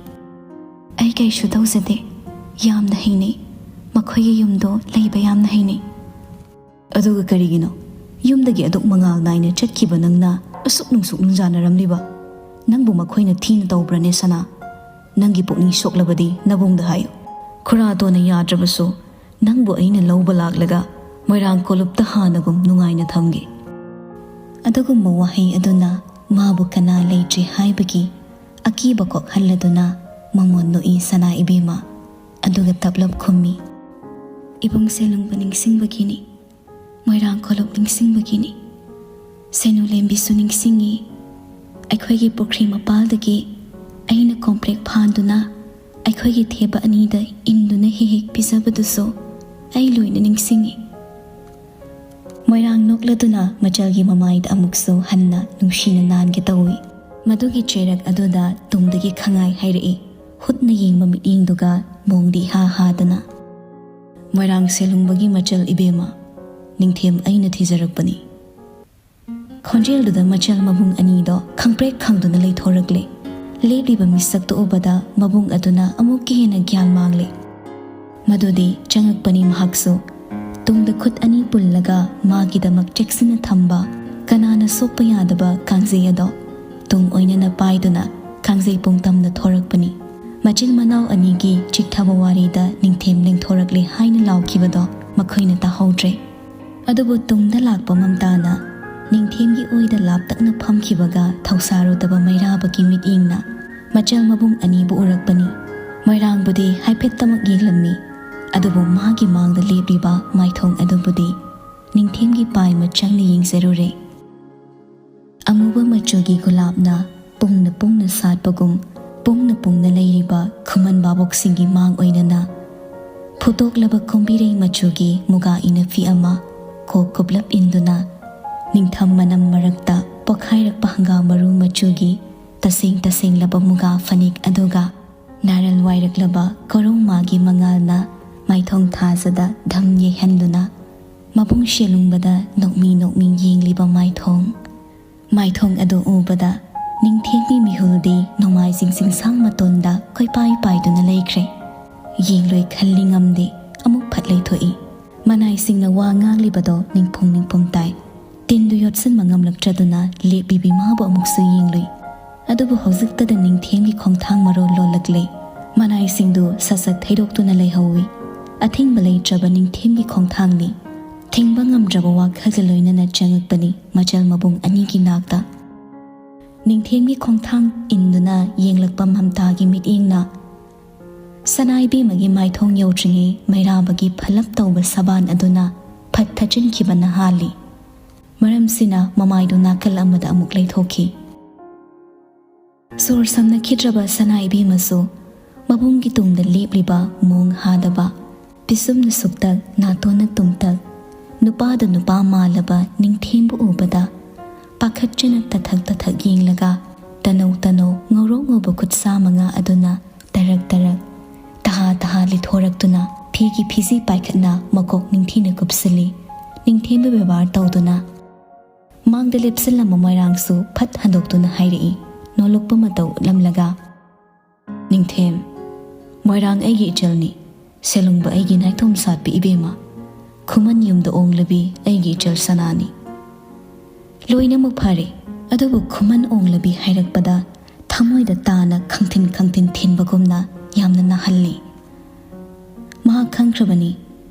"ꯑꯩ ꯀꯩꯁꯨ ꯇꯧꯖꯗꯦ꯫ ꯌꯥꯝꯅ ꯍꯩꯅꯩ꯫ ꯃꯈꯣꯏꯒꯤ ꯌꯨꯝꯗꯣ ꯂꯩꯕ ꯌꯥꯝꯅ ꯍꯩꯅꯩ꯫" "ꯑꯗꯨꯒ ꯀꯔꯤꯒꯤꯅꯣ ꯌꯨꯝꯗꯒꯤ ꯑꯗꯨꯛ ꯃꯉꯥꯜ ꯅꯥꯏꯅ ꯆꯠꯈꯤꯕ ꯅꯪꯅ ꯑꯁꯨꯛ ꯅꯨꯡꯁꯨꯛ ꯅꯨꯡꯖꯥꯅꯔꯝꯂꯤꯕ? "ꯅꯪꯕꯨ ꯃꯈꯣꯏꯅ ꯊꯤꯅ ꯇꯧꯕ꯭ꯔꯅꯦ ꯁꯅꯥ? ꯅꯪꯒꯤ ꯄꯨꯛꯅꯤꯡ ꯁꯣꯛꯂꯕꯗꯤ ꯅꯕꯨꯡꯗ ꯍꯥꯏꯌꯨ꯫ ꯈꯨꯔꯥꯇꯣꯟꯅ ꯌꯥꯗ꯭ꯔꯕꯁꯨ ꯅꯪꯕꯨ ꯑꯩꯅ ꯂꯧꯕ ꯂꯥꯛꯂꯒ ꯃꯣꯏꯔꯥꯡ ꯀꯣꯂꯨꯞꯇ ꯍꯥꯟꯅꯒꯨꯝ ꯅꯨꯡꯉꯥꯏꯅ ꯊꯝꯒꯦ"꯫ ꯑꯗꯨꯒꯨꯝꯕ ꯋꯥꯍꯩ ꯑꯗꯨꯅ ꯃꯥꯕꯨ ꯀꯅꯥ ꯂꯩꯇ꯭ꯔꯦ ꯍꯥꯏꯕꯒꯤ ꯑꯀꯤꯕ ꯀꯣꯛꯍꯜꯂꯗꯨꯅ ꯃꯉꯣꯟ ꯅꯣꯛꯏ ꯁꯅꯥ ꯏꯕꯦꯝꯃ꯫ ꯑꯗꯨꯒ ꯇꯞꯂꯞ ꯈꯨꯝꯃꯤ, "ꯏꯕꯨꯡ ꯁꯦꯂꯨꯡꯕ ꯅꯤꯡꯁꯤꯡꯕꯒꯤꯅꯤ, ꯃꯣꯏꯔꯥꯡ ꯀꯣꯂꯨꯞ ꯅꯤꯡꯁꯤꯡꯕꯒꯤꯅꯤ, ꯁꯦꯅꯨ ꯂꯦꯝꯕꯤꯁꯨ ꯅꯤꯡꯁꯤꯡꯉꯤ, ꯑꯩꯈꯣꯏꯒꯤ ꯄꯨꯈ꯭ꯔꯤ ꯃꯄꯥꯜꯗꯒꯤ ꯑꯩꯅ ꯀꯣꯝꯄ꯭ꯔꯦꯛ ꯐꯥꯟꯗꯨꯅ ꯑꯩꯈꯣꯏꯒꯤ ꯊꯦꯕ ꯑꯅꯤꯗ ꯏꯟꯗꯨꯅ ꯍꯦꯛ ꯍꯦꯛ ꯄꯤꯖꯕꯗꯨꯁꯨ ꯑꯩ ꯂꯣꯏꯅ ꯅꯤꯡꯁꯤꯡꯉꯤ"꯫ ꯃꯣꯏꯔꯥꯡ ꯅꯣꯛꯂꯗꯨꯅ ꯃꯆꯜꯒꯤ ꯃꯃꯥꯏꯗ ꯑꯃꯨꯛꯁꯨ ꯍꯟꯅ ꯅꯨꯡꯁꯤꯅ ꯅꯥꯟꯒꯦ ꯇꯧꯏ꯫ ꯃꯗꯨꯒꯤ ꯆꯩꯔꯛ ꯑꯗꯨꯗ ꯇꯨꯡꯗꯒꯤ ꯈꯪꯉꯥꯏ ꯍꯥꯏꯔꯛꯏ, ꯍꯨꯠꯅ ꯌꯦꯡꯕ ꯃꯤꯠꯌꯦꯡꯗꯨꯒ ꯃꯣꯡꯗ ꯏꯍꯥ ꯍꯥꯗꯅ꯫ "ꯃꯣꯏꯔꯥꯡ ꯁꯦꯂꯨꯡꯕꯒꯤ ꯃꯆꯜ ꯏꯕꯦꯝꯃ, ꯅꯤꯡꯊꯦꯝ ꯑꯩꯅ ꯊꯤꯖꯔꯛꯄꯅꯤ"꯫ ꯈꯣꯟꯖꯦꯜꯗꯨꯗ ꯃꯆꯜ ꯃꯕꯨꯡ ꯑꯅꯤꯗꯣ ꯈꯪꯄ꯭ꯔꯦꯛ ꯈꯪꯗꯨꯅ ꯂꯩꯊꯣꯔꯛꯂꯦ꯫ ꯂꯦꯞꯂꯤꯕ ꯃꯤꯁꯛꯇꯨ ꯎꯕꯗ ꯃꯕꯨꯡ ꯑꯗꯨꯅ ꯑꯃꯨꯛꯀ ꯍꯦꯟꯅ ꯒ꯭ꯌꯥꯟ ꯃꯥꯡꯂꯦ꯫ ꯃꯗꯨꯗꯤ ꯆꯪꯉꯛꯄꯅꯤ ꯃꯍꯥꯛꯁꯨ꯫ ꯇꯨꯡꯗ ꯈꯨꯠ ꯑꯅꯤ ꯄꯨꯜꯂꯒ ꯃꯥꯒꯤꯗꯃꯛ ꯆꯦꯛꯁꯤꯟꯅ ꯊꯝꯕ, ꯀꯅꯥꯅ ꯁꯣꯛꯄ ꯌꯥꯗꯕ ꯀꯥꯡꯖꯩ ꯑꯗꯣ ꯇꯨꯡ ꯑꯣꯏꯅꯅ ꯄꯥꯏꯗꯨꯅ ꯀꯥꯡꯖꯩ ꯄꯨꯡꯇꯝꯅ ꯊꯣꯔꯛꯄꯅꯤ꯫ ꯃꯆꯤꯟ ꯃꯅꯥꯎ ꯑꯅꯤꯒꯤ ꯆꯤꯛꯊꯕ ꯋꯥꯔꯤꯗ ꯅꯤꯡꯊꯦꯝ ꯂꯦꯡꯊꯣꯔꯛꯂꯦ ꯍꯥꯏꯅ ꯂꯥꯎꯈꯤꯕꯗꯣ ꯃꯈꯣꯏꯅ ꯇꯥꯍꯧꯗ꯭ꯔꯦ꯫ ꯑꯗꯨꯕꯨ ꯇꯨꯡꯗ ꯂꯥꯛꯄ ꯃꯝꯇꯥꯅ ꯅꯤꯡꯊꯦꯝꯒꯤ ꯑꯣꯏꯗ ꯂꯥꯞꯇꯛꯅ ꯐꯝꯈꯤꯕꯒ ꯊꯧꯁꯥꯔꯨꯗꯕ ꯃꯩꯔꯥꯕꯒꯤ ꯃꯤꯠꯌꯦꯡꯅ ꯃꯆꯜ ꯃꯕꯨꯡ ꯑꯅꯤꯕꯨ ꯎꯔꯛꯄꯅꯤ꯫ ꯃꯣꯏꯔꯥꯡꯕꯨꯗꯤ ꯍꯥꯏꯐꯦꯠꯇꯃꯛ ꯌꯦꯡꯂꯝꯃꯤ, ꯑꯗꯨꯕꯨ ꯃꯥꯒꯤ ꯃꯥꯡꯗ ꯂꯦꯞꯂꯤꯕ ꯃꯥꯏꯊꯣꯡ ꯑꯗꯨꯕꯨꯗꯤ ꯅꯤꯡꯊꯦꯝꯒꯤ ꯄꯥꯏ ꯃꯆꯪꯅ ꯌꯦꯡꯖꯔꯨꯔꯦ꯫ ꯑꯃꯨꯕ ꯃꯆꯨꯒꯤ ꯒꯨꯂꯥꯞꯅ ꯄꯨꯡꯅ ꯄꯨꯡꯅ ꯁꯥꯠꯄꯒꯨꯝ, ꯄꯨꯡꯅ ꯄꯨꯡꯅ ꯂꯩꯔꯤꯕ ꯈꯨꯃꯟ ꯚꯥꯕꯣꯛꯁꯤꯡꯒꯤ ꯃꯥꯡ ꯑꯣꯏꯅꯅ ꯐꯨꯠꯇꯣꯛꯂꯕ ꯀꯣꯝꯕꯤꯔꯩ ꯃꯆꯨꯒꯤ ꯃꯨꯒꯥ ꯏꯅꯐꯤ ꯑꯃ ꯀꯣꯛ ꯀꯨꯞꯂꯞ ꯏꯟꯗꯨꯅ, ꯅꯤꯡꯊꯝ ꯃꯅꯝ ꯃꯔꯛꯇ ꯄꯣꯈꯥꯏꯔꯛꯄ ꯍꯪꯒꯥꯝ ꯃꯔꯨ ꯃꯆꯨꯒꯤ ꯇꯁꯦꯡ ꯇꯁꯦꯡꯂꯕ ꯃꯨꯒꯥ ꯐꯅꯦꯛ ꯑꯗꯨꯒ, ꯅꯥꯔꯜ ꯋꯥꯏꯔꯛꯂꯕ ꯀꯣꯔꯧꯃꯥꯒꯤ ꯃꯉꯥꯜꯅ ꯃꯥꯏꯊꯣꯡ ꯊꯥꯖꯗ ꯙꯝ ꯌꯩꯍꯟꯗꯨꯅ, ꯃꯕꯨꯡ ꯁꯦꯂꯨꯡꯕꯗ ꯅꯣꯛꯃꯤ ꯅꯣꯛꯃꯤ ꯌꯦꯡꯂꯤꯕ ꯃꯥꯏꯊꯣꯡ꯫ ꯃꯥꯏꯊꯣꯡ ꯑꯗꯨ ꯎꯕꯗ ꯅꯤꯡꯊꯦꯝꯒꯤ ꯃꯤꯍꯨꯜꯗꯤ ꯅꯣꯡꯃꯥꯏꯖꯤꯡ ꯆꯤꯡꯁꯥꯡ ꯃꯇꯣꯟꯗ ꯀꯣꯏꯄꯥꯏ ꯄꯥꯏꯗꯨꯅ ꯂꯩꯈ꯭ꯔꯦ꯫ ꯌꯦꯡꯂꯣꯏ ꯈꯜꯂꯤ ꯉꯝꯗꯦ, ꯑꯃꯨꯛ ꯐꯠ ꯂꯩꯊꯣꯛꯏ꯫ ꯃꯅꯥꯏꯁꯤꯡꯅ ꯋꯥ ꯉꯥꯡꯂꯤꯕꯗꯣ ꯅꯤꯡꯄꯨꯝ ꯅꯤꯡꯄꯨꯝ ꯇꯥꯏ꯫ ꯇꯤꯟꯗꯨ ꯌꯣꯠꯁꯤꯟꯕ ꯉꯝꯂꯛꯇ꯭ꯔꯗꯨꯅ ꯂꯦꯞꯂꯤꯕꯤ ꯃꯥꯕꯨ ꯑꯃꯨꯛꯁꯨ ꯌꯦꯡꯂꯨꯏ꯫ ꯑꯗꯨꯕꯨ ꯍꯧꯖꯤꯛꯇꯗ ꯅꯤꯡꯊꯦꯝꯒꯤ ꯈꯣꯡꯊꯥꯡ ꯃꯔꯣꯜ ꯂꯣꯜꯂꯛꯂꯦ꯫ ꯃꯅꯥꯏꯁꯤꯡꯗꯨ ꯁꯠ ꯁꯠ ꯊꯩꯗꯣꯛꯇꯨꯅ ꯂꯩꯍꯧꯏ꯫ ꯑꯊꯤꯡꯕ ꯂꯩꯇ꯭ꯔꯕ ꯅꯤꯡꯊꯦꯝꯒꯤ ꯈꯣꯡꯊꯥꯡꯅꯤ꯫ ꯊꯤꯡꯕ ꯉꯝꯗ꯭ꯔꯕ ꯋꯥꯈꯜꯒ ꯂꯣꯏꯅꯅ ꯆꯪꯉꯛꯄꯅꯤ ꯃꯆꯜ ꯃꯕꯨꯡ ꯑꯅꯤꯒꯤ ꯅꯥꯛꯇ꯫ ꯅꯤꯡꯊꯦꯝꯒꯤ ꯈꯣꯡꯊꯥꯡ ꯏꯟꯗꯨꯅ ꯌꯦꯡꯂꯛꯄ ꯃꯝꯇꯥꯒꯤ ꯃꯤꯠꯌꯦꯡꯅ ꯁꯅꯥ ꯏꯕꯦꯝꯃꯒꯤ ꯃꯥꯏꯊꯣꯡ ꯌꯧꯗ꯭ꯔꯤꯉꯩ ꯃꯩꯔꯥꯕꯒꯤ ꯐꯂꯞ ꯇꯧꯕ ꯁꯕꯥꯟ ꯑꯗꯨꯅ ꯐꯠ ꯊꯠꯆꯤꯟꯈꯤꯕꯅ ꯍꯥꯜꯂꯤ꯫ ꯃꯔꯝꯁꯤꯅ ꯃꯃꯥꯏꯗꯨ ꯅꯥꯀꯜ ꯑꯃꯗ ꯑꯃꯨꯛ ꯂꯩꯊꯣꯛꯈꯤ꯫ ꯁꯣꯔ ꯁꯝꯅꯈꯤꯗ꯭ꯔꯕ ꯁꯅꯥ ꯏꯕꯦꯝꯃꯁꯨ ꯃꯕꯨꯡꯒꯤ ꯇꯨꯡꯗ ꯂꯦꯞꯂꯤꯕ ꯃꯣꯡ ꯍꯥꯗꯕ, ꯄꯤꯁꯨꯝꯅ ꯁꯨꯛꯇꯛ, ꯅꯥꯇꯣꯟꯅ ꯇꯨꯝꯇꯛ, ꯅꯨꯄꯥꯗ ꯅꯨꯄꯥ ꯃꯥꯜꯂꯕ ꯅꯤꯡꯊꯦꯝꯕꯨ ꯎꯕꯗ ꯄꯥꯈꯠꯆꯅ ꯇꯊꯛ ꯇꯊꯛ ꯌꯦꯡꯂꯒ ꯇꯅꯧ ꯇꯅꯧ ꯉꯧꯔꯣꯛ ꯉꯧꯕ ꯈꯨꯠꯁꯥ ꯃꯉꯥ ꯑꯗꯨꯅ ꯇꯔꯛ ꯇꯔꯛ, ꯇꯍꯥ ꯇꯍꯥ ꯂꯤꯊꯣꯔꯛꯇꯨꯅ ꯐꯤꯒꯤ ꯐꯤꯖꯤ ꯄꯥꯏꯈꯠꯅ ꯃꯀꯣꯛ ꯅꯤꯡꯊꯤꯅ ꯀꯨꯞꯁꯤꯜꯂꯤ꯫ ꯅꯤꯡꯊꯦꯝꯕ ꯕꯦꯕꯥꯔ ꯇꯧꯗꯨꯅ ꯃꯥꯡꯗ ꯂꯦꯞꯁꯤꯜꯂꯝꯕ ꯃꯣꯏꯔꯥꯡꯁꯨ ꯐꯠ ꯍꯟꯗꯣꯛꯇꯨꯅ ꯍꯥꯏꯔꯛꯏ, ꯅꯣꯜꯂꯨꯛꯄ ꯃꯇꯧ ꯎꯠꯂꯝꯂꯒ, "ꯅꯤꯡꯊꯦꯝ, ꯃꯣꯏꯔꯥꯡ ꯑꯩꯒꯤ ꯏꯆꯜꯅꯤ, ꯁꯦꯂꯨꯡꯕ ꯑꯩꯒꯤ ꯅꯥꯏꯇꯣꯝ ꯁꯥꯠꯄꯤ ꯏꯕꯦꯝꯃ, ꯈꯨꯃꯟ ꯌꯨꯝꯗ ꯑꯣꯡꯂꯕꯤ ꯑꯩꯒꯤ ꯏꯆꯜ ꯁꯅꯥꯅꯤ꯫" ꯂꯣꯏꯅꯃꯛ ꯐꯔꯦ, ꯑꯗꯨꯕꯨ ꯈꯨꯃꯟ ꯑꯣꯡꯂꯕꯤ ꯍꯥꯏꯔꯛꯄꯗ ꯊꯃꯣꯏꯗ ꯇꯥꯅ ꯈꯪꯊꯤꯟ ꯈꯪꯊꯤꯟ ꯊꯤꯟꯕꯒꯨꯝꯅ ꯌꯥꯝꯅ ꯅꯥꯍꯜꯂꯤ꯫ ꯃꯍꯥꯛ ꯈꯪꯈ꯭ꯔꯕꯅꯤ,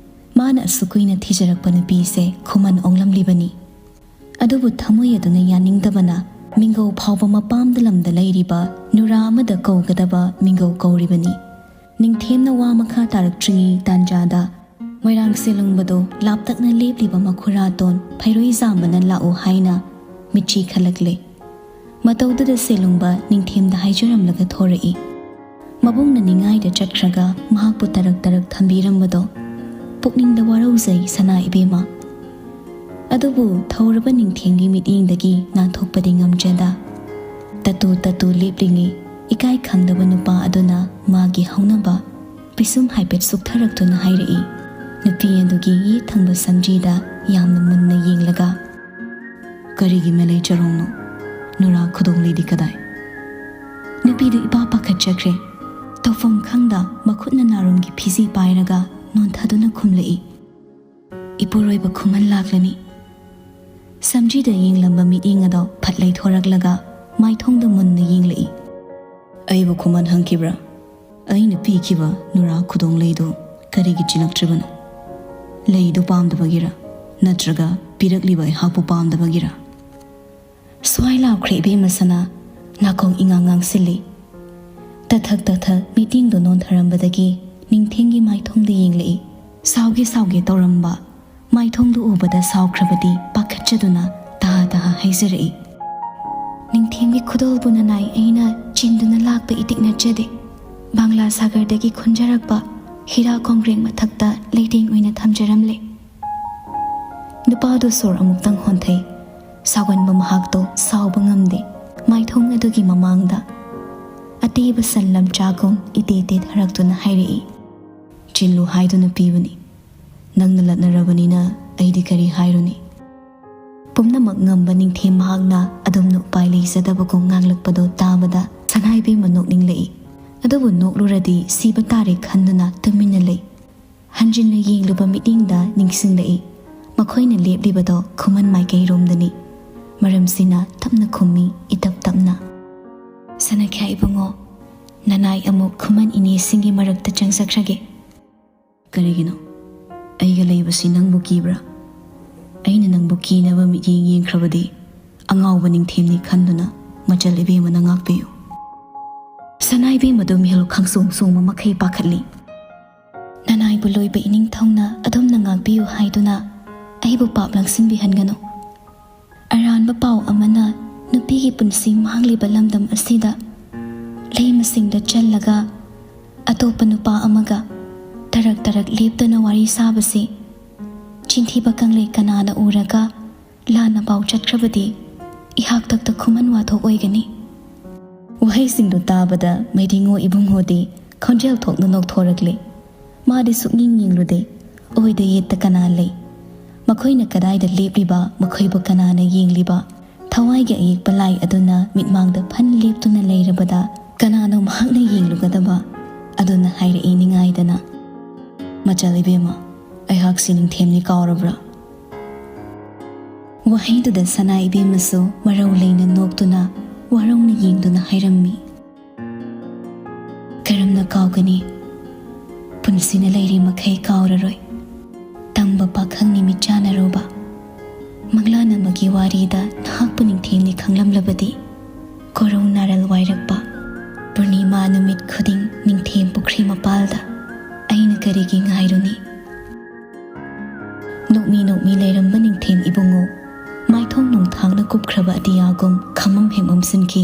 ꯃꯥꯅ ꯑꯁꯨꯛ ꯀꯨꯏꯅ ꯊꯤꯖꯔꯛꯄ ꯅꯨꯄꯤꯁꯦ ꯈꯨꯃꯟ ꯑꯣꯡꯂꯝꯂꯤꯕꯅꯤ꯫ ꯑꯗꯨꯕꯨ ꯊꯃꯣꯏ ꯑꯗꯨꯅ ꯌꯥꯅꯤꯡꯗꯕꯅ ꯃꯤꯡꯒꯧ ꯐꯥꯎꯕ ꯃꯄꯥꯝꯗ ꯂꯝꯗ ꯂꯩꯔꯤꯕ ꯅꯨꯔꯥ ꯑꯃꯗ ꯀꯧꯒꯗꯕ ꯃꯤꯡꯒꯧ ꯀꯧꯔꯤꯕꯅꯤ꯫ ꯅꯤꯡꯊꯦꯝꯅ ꯋꯥ ꯃꯈꯥ ꯇꯥꯔꯛꯇ꯭ꯔꯤꯉꯩ ꯇꯥꯟꯖꯥꯗ ꯃꯣꯏꯔꯥꯡ ꯁꯦꯂꯨꯡꯕꯗꯣ ꯂꯥꯞꯇꯛꯅ ꯂꯦꯞꯂꯤꯕ ꯃꯈꯨꯔꯥꯇꯣꯟ ꯐꯩꯔꯣꯏ ꯖꯥꯝꯕꯅ ꯂꯥꯛꯎ ꯍꯥꯏꯅ ꯃꯤꯠꯆꯤ ꯈꯜꯂꯛꯂꯦ꯫ ꯃꯇꯧꯗꯨꯗ ꯁꯦꯂꯨꯡꯕ ꯅꯤꯡꯊꯦꯝꯗ ꯍꯥꯏꯖꯔꯝꯂꯒ ꯊꯣꯔꯛꯏ꯫ ꯃꯕꯨꯡꯅ ꯅꯤꯡꯉꯥꯏꯗ ꯆꯠꯈ꯭ꯔꯒ ꯃꯍꯥꯛꯄꯨ ꯇꯔꯛ ꯇꯔꯛ ꯊꯝꯕꯤꯔꯝꯕꯗꯣ ꯄꯨꯛꯅꯤꯡꯗ ꯋꯥꯔꯧꯖꯩ ꯁꯅꯥ ꯏꯕꯦꯝꯃ꯫ ꯑꯗꯨꯕꯨ ꯊꯧꯔꯕ ꯅꯤꯡꯊꯦꯝꯒꯤ ꯃꯤꯠꯌꯦꯡꯗꯒꯤ ꯅꯥꯟꯊꯣꯛꯄꯗꯤ ꯉꯝꯖꯗ꯫ ꯇꯇꯨ ꯇꯇꯨ ꯂꯦꯞꯂꯤꯉꯩ ꯏꯀꯥꯏ ꯈꯪꯗꯕ ꯅꯨꯄꯥ ꯑꯗꯨꯅ ꯃꯥꯒꯤ ꯍꯧꯅꯕ ꯄꯤꯁꯨꯝ ꯍꯥꯏꯐꯦꯠ ꯁꯨꯛꯊꯔꯛꯇꯨꯅ ꯍꯥꯏꯔꯛꯏ꯫ ꯅꯨꯄꯤ ꯑꯗꯨꯒꯤ ꯌꯦꯠ ꯊꯪꯕ ꯁꯝꯖꯤꯗ ꯌꯥꯝꯅ ꯃꯨꯟꯅ ꯌꯦꯡꯂꯒ, "ꯀꯔꯤꯒꯤ ꯃꯦꯂꯩ ꯆꯔꯣꯡꯅꯣ? ꯅꯨꯔꯥ ꯈꯨꯗꯣꯡꯂꯩꯗꯤ ꯀꯗꯥꯏ?" ꯅꯨꯄꯤꯗꯨ ꯏꯄꯥ ꯄꯥꯈꯠꯆꯈ꯭ꯔꯦ꯫ ꯇꯧꯐꯝ ꯈꯪꯗ ꯃꯈꯨꯠꯅ ꯅꯥꯔꯨꯝꯒꯤ ꯐꯤꯖꯤ ꯄꯥꯏꯔꯒ ꯅꯣꯟꯊꯗꯨꯅ ꯈꯨꯝꯂꯛꯏ, "ꯏꯄꯨꯔꯣꯏꯕ ꯈꯨꯃꯟ ꯂꯥꯛꯂꯅꯤ꯫" ꯁꯝꯖꯤꯗ ꯌꯦꯡꯂꯝꯕ ꯃꯤꯠꯌꯦꯡ ꯑꯗꯣ ꯐꯠ ꯂꯩꯊꯣꯔꯛꯂꯒ ꯃꯥꯏꯊꯣꯡꯗ ꯃꯨꯟꯅ ꯌꯦꯡꯂꯛꯏ꯫ "ꯑꯩꯕꯨ ꯈꯨꯃꯟ ꯍꯪꯈꯤꯕ꯭ꯔꯥ? ꯑꯩꯅ ꯄꯤꯈꯤꯕ ꯅꯨꯔꯥ ꯈꯨꯗꯣꯡ ꯂꯩꯗꯨ ꯀꯔꯤꯒꯤ ꯆꯤꯜꯂꯛꯇ꯭ꯔꯤꯕꯅꯣ? ꯂꯩꯗꯨ ꯄꯥꯝꯗꯕꯒꯤꯔ? ꯅꯠꯇ꯭ꯔꯒ ꯄꯤꯔꯛꯂꯤꯕ ꯑꯩꯍꯥꯛꯄꯨ ꯄꯥꯝꯗꯕꯒꯤꯔ?" ꯁ꯭ꯋꯥꯏ ꯂꯥꯎꯈ꯭ꯔꯦ ꯏꯕꯦꯝꯃ ꯁꯅꯥ, ꯅꯥꯀꯣꯡ ꯏꯉꯥꯡ ꯉꯥꯡꯁꯤꯜꯂꯤ꯫ ꯇꯊꯛ ꯇꯊꯛ ꯃꯤꯠꯌꯦꯡꯗꯨ ꯅꯣꯟꯊꯔꯝꯕꯗꯒꯤ ꯅꯤꯡꯊꯦꯝꯒꯤ ꯃꯥꯏꯊꯣꯡꯗ ꯌꯦꯡꯂꯛꯏ꯫ ꯁꯥꯎꯒꯦ ꯁꯥꯎꯒꯦ ꯇꯧꯔꯝꯕ ꯃꯥꯏꯊꯣꯡꯗꯨ ꯎꯕꯗ ꯁꯥꯎꯈ꯭ꯔꯕꯗꯤ ꯄꯥꯈꯠꯆꯗꯨꯅ ꯇꯍꯥ ꯇꯍꯥ ꯍꯥꯏꯖꯔꯛꯏ꯫ "ꯅꯤꯡꯊꯦꯝꯒꯤ ꯈꯨꯗꯣꯜꯕꯨ ꯅꯅꯥꯏ ꯑꯩꯅ ꯆꯤꯟꯗꯨꯅ ꯂꯥꯛꯄ ꯏꯇꯤꯛ ꯅꯠꯆꯗꯦ꯫ ꯕꯪꯂꯥ ꯁꯥꯒꯔꯗꯒꯤ ꯈꯨꯟꯖꯔꯛꯄ ꯍꯤꯔꯥ ꯀꯣꯡꯒ꯭ꯔꯦꯡ ꯃꯊꯛꯇ ꯂꯩꯇꯦꯡ ꯑꯣꯏꯅ ꯊꯝꯖꯔꯝꯂꯦ꯫" ꯅꯨꯄꯥꯗꯨ ꯁꯣꯔ ꯑꯃꯨꯛꯇꯪ ꯍꯣꯟꯊꯩ꯫ ꯁꯥꯎꯒꯟꯕ ꯃꯍꯥꯛꯇꯣ ꯁꯥꯎꯕ ꯉꯝꯗꯦ꯫ ꯃꯥꯏꯊꯣꯡ ꯑꯗꯨꯒꯤ ꯃꯃꯥꯡꯗ ꯑꯇꯦꯕ ꯁꯟ ꯂꯝꯆꯥꯒꯨꯝ ꯏꯇꯦ ꯇꯦꯊꯔꯛꯇꯨꯅ ꯍꯥꯏꯔꯛꯏ, "ꯆꯤꯜꯂꯨ ꯍꯥꯏꯗꯨꯅ ꯄꯤꯕꯅꯤ꯫ ꯅꯪꯅ ꯂꯠꯅꯔꯕꯅꯤꯅ ꯑꯩꯗꯤ ꯀꯔꯤ ꯍꯥꯏꯔꯨꯅꯤ?" ꯄꯨꯝꯅꯃꯛ ꯉꯝꯕ ꯅꯤꯡꯊꯦꯝ ꯃꯍꯥꯛꯅ ꯑꯗꯨꯝꯅ ꯎꯄꯥꯏ ꯂꯩꯖꯗꯕꯒꯨꯝ ꯉꯥꯡꯂꯛꯄꯗꯨ ꯇꯥꯕꯗ ꯁꯅꯥꯏꯕꯦꯝꯃ ꯅꯣꯛꯅꯤꯡꯂꯛꯏ꯫ ꯑꯗꯨꯕꯨ ꯅꯣꯛꯂꯨꯔꯗꯤ ꯁꯤꯕ ꯇꯥꯔꯦ ꯈꯟꯗꯨꯅ ꯇꯨꯃꯤꯟꯅ ꯂꯩ꯫ ꯍꯟꯖꯤꯟꯅ ꯌꯦꯡꯂꯨꯕ ꯃꯤꯠꯌꯦꯡꯗ ꯅꯤꯡꯁꯤꯡꯂꯛꯏ꯫ ꯃꯈꯣꯏꯅ ꯂꯦꯞꯂꯤꯕꯗꯣ ꯈꯨꯃꯟ ꯃꯥꯏꯀꯩꯔꯣꯝꯗꯅꯤ꯫ ꯃꯔꯝꯁꯤꯅ ꯇꯞꯅ ꯈꯨꯝꯃꯤ, ꯏꯇꯞ ꯇꯞꯅ, "ꯁꯅꯥꯈ꯭ꯌꯥ ꯏꯕꯨꯡꯉꯣ, ꯅꯅꯥꯏ ꯑꯃꯨꯛ ꯈꯨꯃꯟ ꯏꯅꯦꯁꯤꯡꯒꯤ ꯃꯔꯛꯇ ꯆꯪꯖꯈ꯭ꯔꯒꯦ꯫" "ꯀꯔꯤꯒꯤꯅꯣ? ꯑꯩꯒ ꯂꯩꯕꯁꯤ ꯅꯪꯕꯨ ꯀꯤꯕ꯭ꯔꯥ? ꯑꯩꯅ ꯅꯪꯕꯨ ꯀꯤꯅꯕ ꯃꯤꯠꯌꯦꯡ ꯌꯦꯡꯈ꯭ꯔꯕꯗꯤ ꯑꯉꯥꯎꯕ ꯅꯤꯡꯊꯦꯝꯅꯤ ꯈꯟꯗꯨꯅ ꯃꯆꯜ ꯏꯕꯦꯝꯃꯅ ꯉꯥꯛꯄꯤꯌꯨ꯫" ꯁꯅꯥ ꯏꯕꯦꯝꯃꯗꯨ ꯃꯤꯍꯨꯜ ꯈꯪꯆꯣꯡ ꯆꯣꯡꯕ ꯃꯈꯩ ꯄꯥꯈꯠꯂꯤ꯫ "ꯅꯅꯥꯏꯕꯨ ꯂꯣꯏꯕ ꯏꯅꯤꯡꯊꯧꯅ ꯑꯗꯣꯝꯅ ꯉꯥꯛꯄꯤꯌꯨ ꯍꯥꯏꯗꯨꯅ ꯑꯩꯕꯨ ꯄꯥꯞ ꯂꯪꯁꯤꯟꯕꯤꯍꯟꯒꯅꯨ꯫ ꯑꯔꯥꯟꯕ ꯄꯥꯎ ꯑꯃꯅ ꯅꯨꯄꯤꯒꯤ ꯄꯨꯟꯁꯤ ꯃꯥꯡꯂꯤꯕ ꯂꯝꯗꯝ ꯑꯁꯤꯗ ꯂꯩꯃꯁꯤꯡꯗ ꯆꯜꯂꯒ ꯑꯇꯣꯞꯄ ꯅꯨꯄꯥ ꯑꯃꯒ ꯇꯔꯛ ꯇꯔꯛ ꯂꯦꯞꯇꯨꯅ ꯋꯥꯔꯤ ꯁꯥꯕꯁꯤ ꯆꯤꯟꯊꯤꯕ ꯀꯪꯂꯩ ꯀꯅꯥꯅ ꯎꯔꯒ ꯂꯥꯟꯅ ꯄꯥꯎ ꯆꯠꯈ꯭ꯔꯕꯗꯤ ꯏꯍꯥꯛꯇꯛꯇ ꯈꯨꯃꯟ ꯋꯥꯊꯣꯛ ꯑꯣꯏꯒꯅꯤ꯫" ꯋꯥꯍꯩꯁꯤꯡꯗꯨ ꯇꯥꯕꯗ ꯃꯩꯗꯤꯡꯉꯣ ꯏꯕꯨꯡꯉꯣꯗꯤ ꯈꯣꯟꯖꯦꯜ ꯊꯣꯛꯅ ꯅꯣꯛꯊꯣꯔꯛꯂꯦ꯫ ꯃꯥꯗꯤ ꯁꯨꯛꯌꯦꯡ ꯌꯦꯡꯂꯨꯗꯦ꯫ ꯑꯣꯏꯗ ꯌꯦꯠꯇ ꯀꯅꯥ ꯂꯩ? ꯃꯈꯣꯏꯅ ꯀꯗꯥꯏꯗ ꯂꯦꯞꯂꯤꯕ, ꯃꯈꯣꯏꯕꯨ ꯀꯅꯥꯅ ꯌꯦꯡꯂꯤꯕ? ꯊꯋꯥꯏꯒꯤ ꯑꯌꯦꯛꯄ ꯂꯥꯏ ꯑꯗꯨꯅ ꯃꯤꯠꯃꯥꯡꯗ ꯐꯟ ꯂꯦꯞꯇꯨꯅ ꯂꯩꯔꯕꯗ ꯀꯅꯥꯅꯣ ꯃꯍꯥꯛꯅ ꯌꯦꯡꯂꯨꯒꯗꯕ? ꯑꯗꯨꯅ ꯍꯥꯏꯔꯛꯏ ꯅꯤꯡꯉꯥꯏꯗꯅ, "ꯃꯆꯜ ꯏꯕꯦꯝꯃ, ꯑꯩꯍꯥꯛꯁꯤ ꯅꯤꯡꯊꯦꯝꯅꯤ ꯀꯥꯎꯔꯕ꯭ꯔꯥ?" ꯋꯥꯍꯩꯗꯨꯗ ꯁꯅꯥ ꯏꯕꯦꯝꯃꯁꯨ ꯃꯔꯧ ꯂꯩꯅ ꯅꯣꯛꯇꯨꯅ ꯋꯥꯔꯧꯅ ꯌꯦꯡꯗꯨꯅ ꯍꯥꯏꯔꯝꯃꯤ꯫ "ꯀꯔꯝꯅ ꯀꯥꯎꯒꯅꯤ? ꯄꯨꯟꯁꯤꯅ ꯂꯩꯔꯤ ꯃꯈꯩ ꯀꯥꯎꯔꯔꯣꯏ꯫ ꯇꯝꯕ ꯄꯥꯈꯪꯅꯤ ꯃꯤꯠꯆꯥꯟꯅꯔꯨꯕ꯫ ꯃꯪꯂꯥꯟ ꯑꯃꯒꯤ ꯋꯥꯔꯤꯗ ꯅꯍꯥꯛꯄꯨ ꯅꯤꯡꯊꯦꯝꯅꯤ ꯈꯪꯂꯝꯂꯕꯗꯤ꯫ ꯀꯣꯔꯧ ꯅꯥꯔꯜ ꯋꯥꯏꯔꯛꯄ꯫ ꯄꯨꯔꯅꯤꯃꯥ ꯅꯨꯃꯤꯠ ꯈꯨꯗꯤꯡ ꯅꯤꯡꯊꯦꯝ ꯄꯨꯈ꯭ꯔꯤ ꯃꯄꯥꯜꯗ ꯑꯩꯅ ꯀꯔꯤꯒꯤ ꯉꯥꯏꯔꯨꯅꯤ?" ꯅꯣꯛꯃꯤ ꯅꯣꯛꯃꯤ ꯂꯩꯔꯝꯕ ꯅꯤꯡꯊꯦꯝ ꯏꯕꯨꯡꯉꯣ, ꯃꯥꯏꯊꯣꯡ ꯅꯣꯡꯊꯥꯡꯅ ꯀꯨꯞꯈ꯭ꯔꯕ ꯑꯇꯤꯌꯥꯒꯨꯝ ꯈꯝꯃꯝ ꯍꯦꯝ ꯑꯣꯝꯁꯤꯟꯈꯤ꯫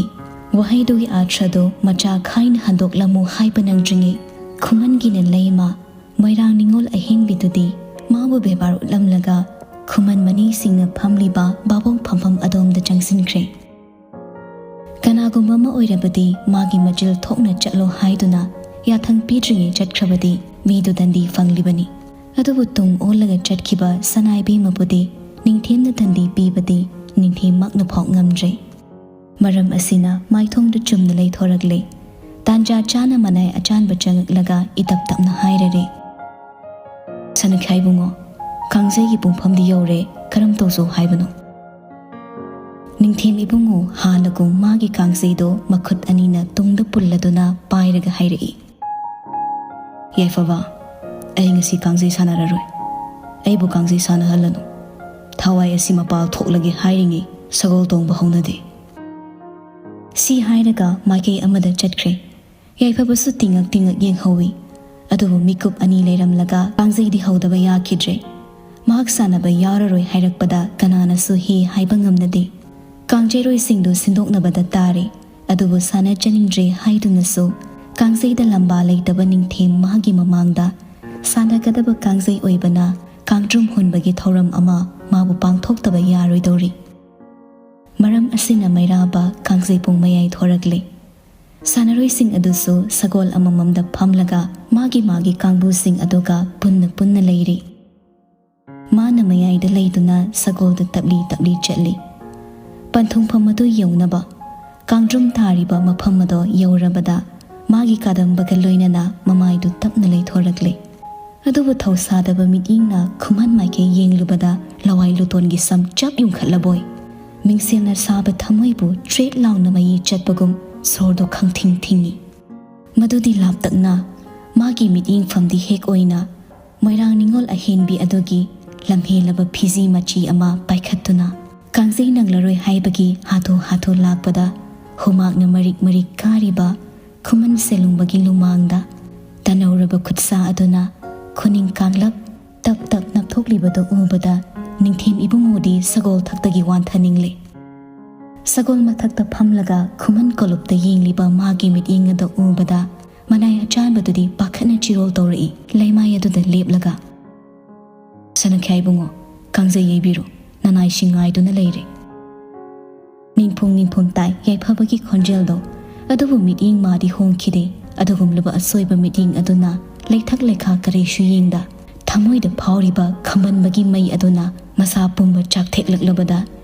ꯋꯥꯍꯩꯗꯨꯒꯤ ꯑꯥꯔꯊꯗꯨ ꯃꯆꯥ ꯈꯥꯏꯅ ꯍꯟꯗꯣꯛꯂꯝꯃꯨ ꯍꯥꯏꯕ ꯅꯪꯗ꯭ꯔꯤꯉꯩ, ꯈꯨꯃꯟꯒꯤꯅ ꯂꯩꯃ, ꯃꯣꯏꯔꯥꯡ ꯅꯤꯉꯣꯜ ꯑꯍꯦꯟꯕꯤꯗꯨꯗꯤ ꯃꯥꯕꯨ ꯕꯦꯕꯥꯔ ꯎꯠꯂꯝꯂꯒ ꯈꯨꯃꯟ ꯃꯅꯤꯁꯤꯡꯅ ꯐꯝꯂꯤꯕ ꯚꯥꯕꯣꯛ ꯐꯝꯐꯝ ꯑꯗꯣꯝꯗ ꯆꯪꯁꯤꯟꯈ꯭ꯔꯦ꯫ ꯀꯅꯥꯒꯨꯝꯕ ꯑꯃ ꯑꯣꯏꯔꯕꯗꯤ ꯃꯥꯒꯤ ꯃꯆꯤꯜ ꯊꯣꯛꯅ ꯆꯠꯂꯣ ꯍꯥꯏꯗꯨꯅ ꯌꯥꯊꯪ ꯄꯤꯗ꯭ꯔꯤꯉꯩ ꯆꯠꯈ꯭ꯔꯕꯗꯤ ꯃꯤꯗꯨ ꯗꯟꯗꯤ ꯐꯪꯂꯤꯕꯅꯤ꯫ ꯑꯗꯨꯕꯨ ꯇꯨꯡ ꯑꯣꯜꯂꯒ ꯆꯠꯈꯤꯕ ꯁꯅꯥꯏꯕꯦꯝꯃꯕꯨꯗꯤ ꯅꯤꯡꯊꯦꯝꯅ ꯗꯟꯗꯤ ꯄꯤꯕꯗꯤ ꯅꯤꯡꯊꯦꯝꯃꯛꯅ ꯐꯥꯎ ꯉꯝꯗ꯭ꯔꯦ꯫ ꯃꯔꯝ ꯑꯁꯤꯅ ꯃꯥꯏꯊꯣꯡꯗꯨ ꯆꯨꯝꯅ ꯂꯩꯊꯣꯔꯛꯂꯦ꯫ ꯇꯥꯟꯖꯥ ꯆꯥꯅ ꯃꯅꯥꯏ ꯑꯆꯥꯟꯕ ꯆꯪꯉꯛꯂꯒ ꯏꯇꯞ ꯇꯞꯅ ꯍꯥꯏꯔꯔꯦ, "ꯁꯅꯥꯈꯥꯏ ꯏꯕꯨꯡꯉꯣ, ꯀꯥꯡꯖꯩꯒꯤ ꯄꯨꯡꯐꯝꯗꯤ ꯌꯧꯔꯦ, ꯀꯔꯝ ꯇꯧꯁꯣ ꯍꯥꯏꯕꯅꯣ?" ꯅꯤꯡꯊꯦꯝ ꯏꯕꯨꯡꯉꯣ ꯍꯥꯟꯅꯒꯨꯝ ꯃꯥꯒꯤ ꯀꯥꯡꯖꯩꯗꯣ ꯃꯈꯨꯠ ꯑꯅꯤꯅ ꯇꯨꯡꯗ ꯄꯨꯜꯂꯗꯨꯅ ꯄꯥꯏꯔꯒ ꯍꯥꯏꯔꯛꯏ, "ꯌꯥꯏꯐꯕ, ꯑꯩ ꯉꯁꯤ ꯀꯥꯡꯖꯩ ꯁꯥꯟꯅꯔꯔꯣꯏ꯫ ꯑꯩꯕꯨ ꯀꯥꯡꯖꯩ ꯁꯥꯟꯅꯍꯜꯂꯅꯨ꯫ ꯊꯋꯥꯏ ꯑꯁꯤ ꯃꯄꯥꯜ ꯊꯣꯛꯂꯒꯦ ꯍꯥꯏꯔꯤꯉꯩ ꯁꯒꯣꯜ ꯇꯣꯡꯕ ꯍꯧꯅꯗꯦ꯫" ꯁꯤ ꯍꯥꯏꯔꯒ ꯃꯥꯏꯀꯩ ꯑꯃꯗ ꯆꯠꯈ꯭ꯔꯦ꯫ ꯌꯥꯏꯐꯕꯁꯨ ꯇꯤꯡꯉꯛ ꯇꯤꯡꯉꯛ ꯌꯦꯡꯍꯧꯏ꯫ ꯑꯗꯨꯕꯨ ꯃꯤꯀꯨꯞ ꯑꯅꯤ ꯂꯩꯔꯝꯂꯒ ꯀꯥꯡꯖꯩꯗꯤ ꯍꯧꯗꯕ ꯌꯥꯈꯤꯗ꯭ꯔꯦ꯫ ꯃꯍꯥꯛ ꯁꯥꯟꯅꯕ ꯌꯥꯎꯔꯔꯣꯏ ꯍꯥꯏꯔꯛꯄꯗ ꯀꯅꯥꯅꯁꯨ ꯍꯦ ꯍꯥꯏꯕ ꯉꯝꯅꯗꯦ꯫ ꯀꯥꯡꯖꯩꯔꯣꯏꯁꯤꯡꯗꯨ ꯁꯤꯟꯗꯣꯛꯅꯕꯗ ꯇꯥꯔꯦ꯫ ꯑꯗꯨꯕꯨ ꯁꯥꯟꯅꯖꯅꯤꯡꯗ꯭ꯔꯦ ꯍꯥꯏꯗꯨꯅꯁꯨ ꯀꯥꯡꯖꯩꯗ ꯂꯝꯕꯥ ꯂꯩꯇꯕ ꯅꯤꯡꯊꯦꯝ ꯃꯥꯒꯤ ꯃꯃꯥꯡꯗ ꯁꯥꯟꯅꯒꯗꯕ ꯀꯥꯡꯖꯩ ꯑꯣꯏꯕꯅ ꯀꯥꯡꯗ꯭ꯔꯨꯝ ꯍꯨꯟꯕꯒꯤ ꯊꯧꯔꯝ ꯑꯃ ꯃꯥꯕꯨ ꯄꯥꯡꯊꯣꯛꯇꯕ ꯌꯥꯔꯣꯏꯗꯧꯔꯤ꯫ ꯃꯔꯝ ꯑꯁꯤꯅ ꯃꯩꯔꯥꯕ ꯀꯥꯡꯖꯩꯕꯨꯡ ꯃꯌꯥꯏ ꯊꯣꯔꯛꯂꯦ꯫ ꯁꯥꯟꯅꯔꯣꯏꯁꯤꯡ ꯑꯗꯨꯁꯨ ꯁꯒꯣꯜ ꯑꯃꯃꯝꯗ ꯐꯝꯂꯒ ꯃꯥꯒꯤ ꯃꯥꯒꯤ ꯀꯥꯡꯕꯨꯁꯤꯡ ꯑꯗꯨꯒ ꯄꯨꯟꯅ ꯄꯨꯟꯅ ꯂꯩꯔꯤ꯫ ꯃꯥꯅ ꯃꯌꯥꯏꯗ ꯂꯩꯗꯨꯅ ꯁꯒꯣꯜꯗꯨ ꯇꯞꯂꯤ ꯇꯞꯂꯤ ꯆꯠꯂꯤ꯫ ꯄꯟꯊꯨꯡꯐꯝ ꯑꯗꯨ ꯌꯧꯅꯕ ꯀꯥꯡꯗ꯭ꯔꯨꯝ ꯊꯥꯔꯤꯕ ꯃꯐꯝ ꯑꯗꯣ ꯌꯧꯔꯕꯗ ꯃꯥꯒꯤ ꯀꯥꯗꯝꯕꯒ ꯂꯣꯏꯅꯅ ꯃꯃꯥꯏꯗꯨ ꯇꯞꯅ ꯂꯩꯊꯣꯔꯛꯂꯦ꯫ ꯑꯗꯨꯕꯨ ꯊꯧꯁꯥꯗꯕ ꯃꯤꯠꯌꯦꯡꯅ ꯈꯨꯃꯟ ꯃꯥꯏꯀꯩ ꯌꯦꯡꯂꯨꯕꯗ ꯂꯋꯥꯏ ꯂꯨꯇꯣꯟꯒꯤ ꯁꯝ ꯆꯞ ꯌꯨꯡꯈꯠꯂꯕꯣꯏ, ꯃꯤꯡꯁꯦꯜꯅ ꯁꯥꯕ ꯊꯃꯣꯏꯕꯨ ꯇ꯭ꯔꯦꯠ ꯂꯥꯎꯅ ꯃꯌꯤ ꯆꯠꯄꯒꯨꯝ ꯁꯣꯔꯗꯨ ꯈꯪꯊꯤꯡ ꯊꯤꯡꯏ꯫ ꯃꯗꯨꯗꯤ ꯂꯥꯞꯇꯛꯅ ꯃꯥꯒꯤ ꯃꯤꯠꯌꯦꯡꯐꯝꯗꯤ ꯍꯦꯛ ꯑꯣꯏꯅ ꯃꯣꯏꯔꯥꯡ ꯅꯤꯉꯣꯜ ꯑꯍꯦꯟꯕꯤ ꯑꯗꯨꯒꯤ ꯂꯝꯍꯦꯜꯂꯕ ꯐꯤꯖꯤ ꯃꯆꯤ ꯑꯃ ꯄꯥꯏꯈꯠꯇꯨꯅ ꯀꯥꯡꯖꯩ ꯅꯪꯂꯔꯣꯏ ꯍꯥꯏꯕꯒꯤ ꯍꯥꯊꯨ ꯍꯥꯊꯨ ꯂꯥꯛꯄꯗ ꯍꯨꯃꯥꯛꯅ ꯃꯔꯤꯛ ꯃꯔꯤꯛ ꯀꯥꯔꯤꯕ ꯈꯨꯃꯟ ꯁꯦꯂꯨꯡꯕꯒꯤ ꯂꯨꯃꯥꯡꯗ ꯇꯅꯧꯔꯕ ꯈꯨꯠꯁꯥ ꯑꯗꯨꯅ ꯈꯨꯅꯤꯡ ꯀꯥꯡꯂꯞ ꯇꯞ ꯇꯞ ꯅꯞꯊꯣꯛꯂꯤꯕꯗꯨ ꯎꯕꯗ ꯅꯤꯡꯊꯦꯝ ꯏꯕꯨꯡꯉꯣꯗꯤ ꯁꯒꯣꯜ ꯊꯛꯇꯒꯤ ꯋꯥꯟꯊꯅꯤꯡꯂꯦ꯫ ꯁꯒꯣꯜ ꯃꯊꯛꯇ ꯐꯝꯂꯒ ꯈꯨꯃꯟ ꯀꯣꯂꯨꯞꯇ ꯌꯦꯡꯂꯤꯕ ꯃꯥꯒꯤ ꯃꯤꯠꯌꯦꯡ ꯑꯗꯨ ꯎꯕꯗ ꯃꯅꯥꯏ ꯑꯆꯥꯟꯕꯗꯨꯗꯤ ꯄꯥꯈꯠꯅ ꯆꯤꯔꯣꯜ ꯇꯧꯔꯛꯏ꯫ ꯂꯩꯃꯥꯏ ꯑꯗꯨꯗ ꯂꯦꯞꯂꯒ, "ꯁꯅꯥꯈ꯭ꯌꯥ ꯏꯕꯨꯡꯉꯣ, ꯀꯥꯡꯖꯩ ꯌꯩꯕꯤꯔꯣ, ꯅꯅꯥꯏꯁꯤꯡ ꯉꯥꯏꯗꯨꯅ ꯂꯩꯔꯦ꯫" ꯅꯤꯡꯐꯨꯡ ꯅꯤꯡꯐꯨꯡ ꯇꯥꯏ ꯌꯥꯏꯐꯕꯒꯤ ꯈꯣꯟꯖꯦꯜꯗꯣ꯫ ꯑꯗꯨꯕꯨ ꯃꯤꯠꯌꯦꯡ ꯃꯥꯗꯤ ꯍꯣꯡꯈꯤꯗꯦ꯫ ꯑꯗꯨꯒꯨꯝꯂꯕ ꯑꯁꯣꯏꯕ ꯃꯤꯠꯌꯦꯡ ꯑꯗꯨꯅ ꯂꯩꯊꯛ ꯂꯩꯈꯥ ꯀꯔꯤꯁꯨ ꯌꯦꯡꯗ ꯊꯃꯣꯏꯗ ꯐꯥꯎꯔꯤꯕ ꯈꯝꯕꯟꯕꯒꯤ ꯃꯩ ꯑꯗꯨꯅ ꯃꯁꯥ ꯄꯨꯝꯕ ꯆꯥꯛꯊꯦꯛꯂꯛꯂꯕꯗ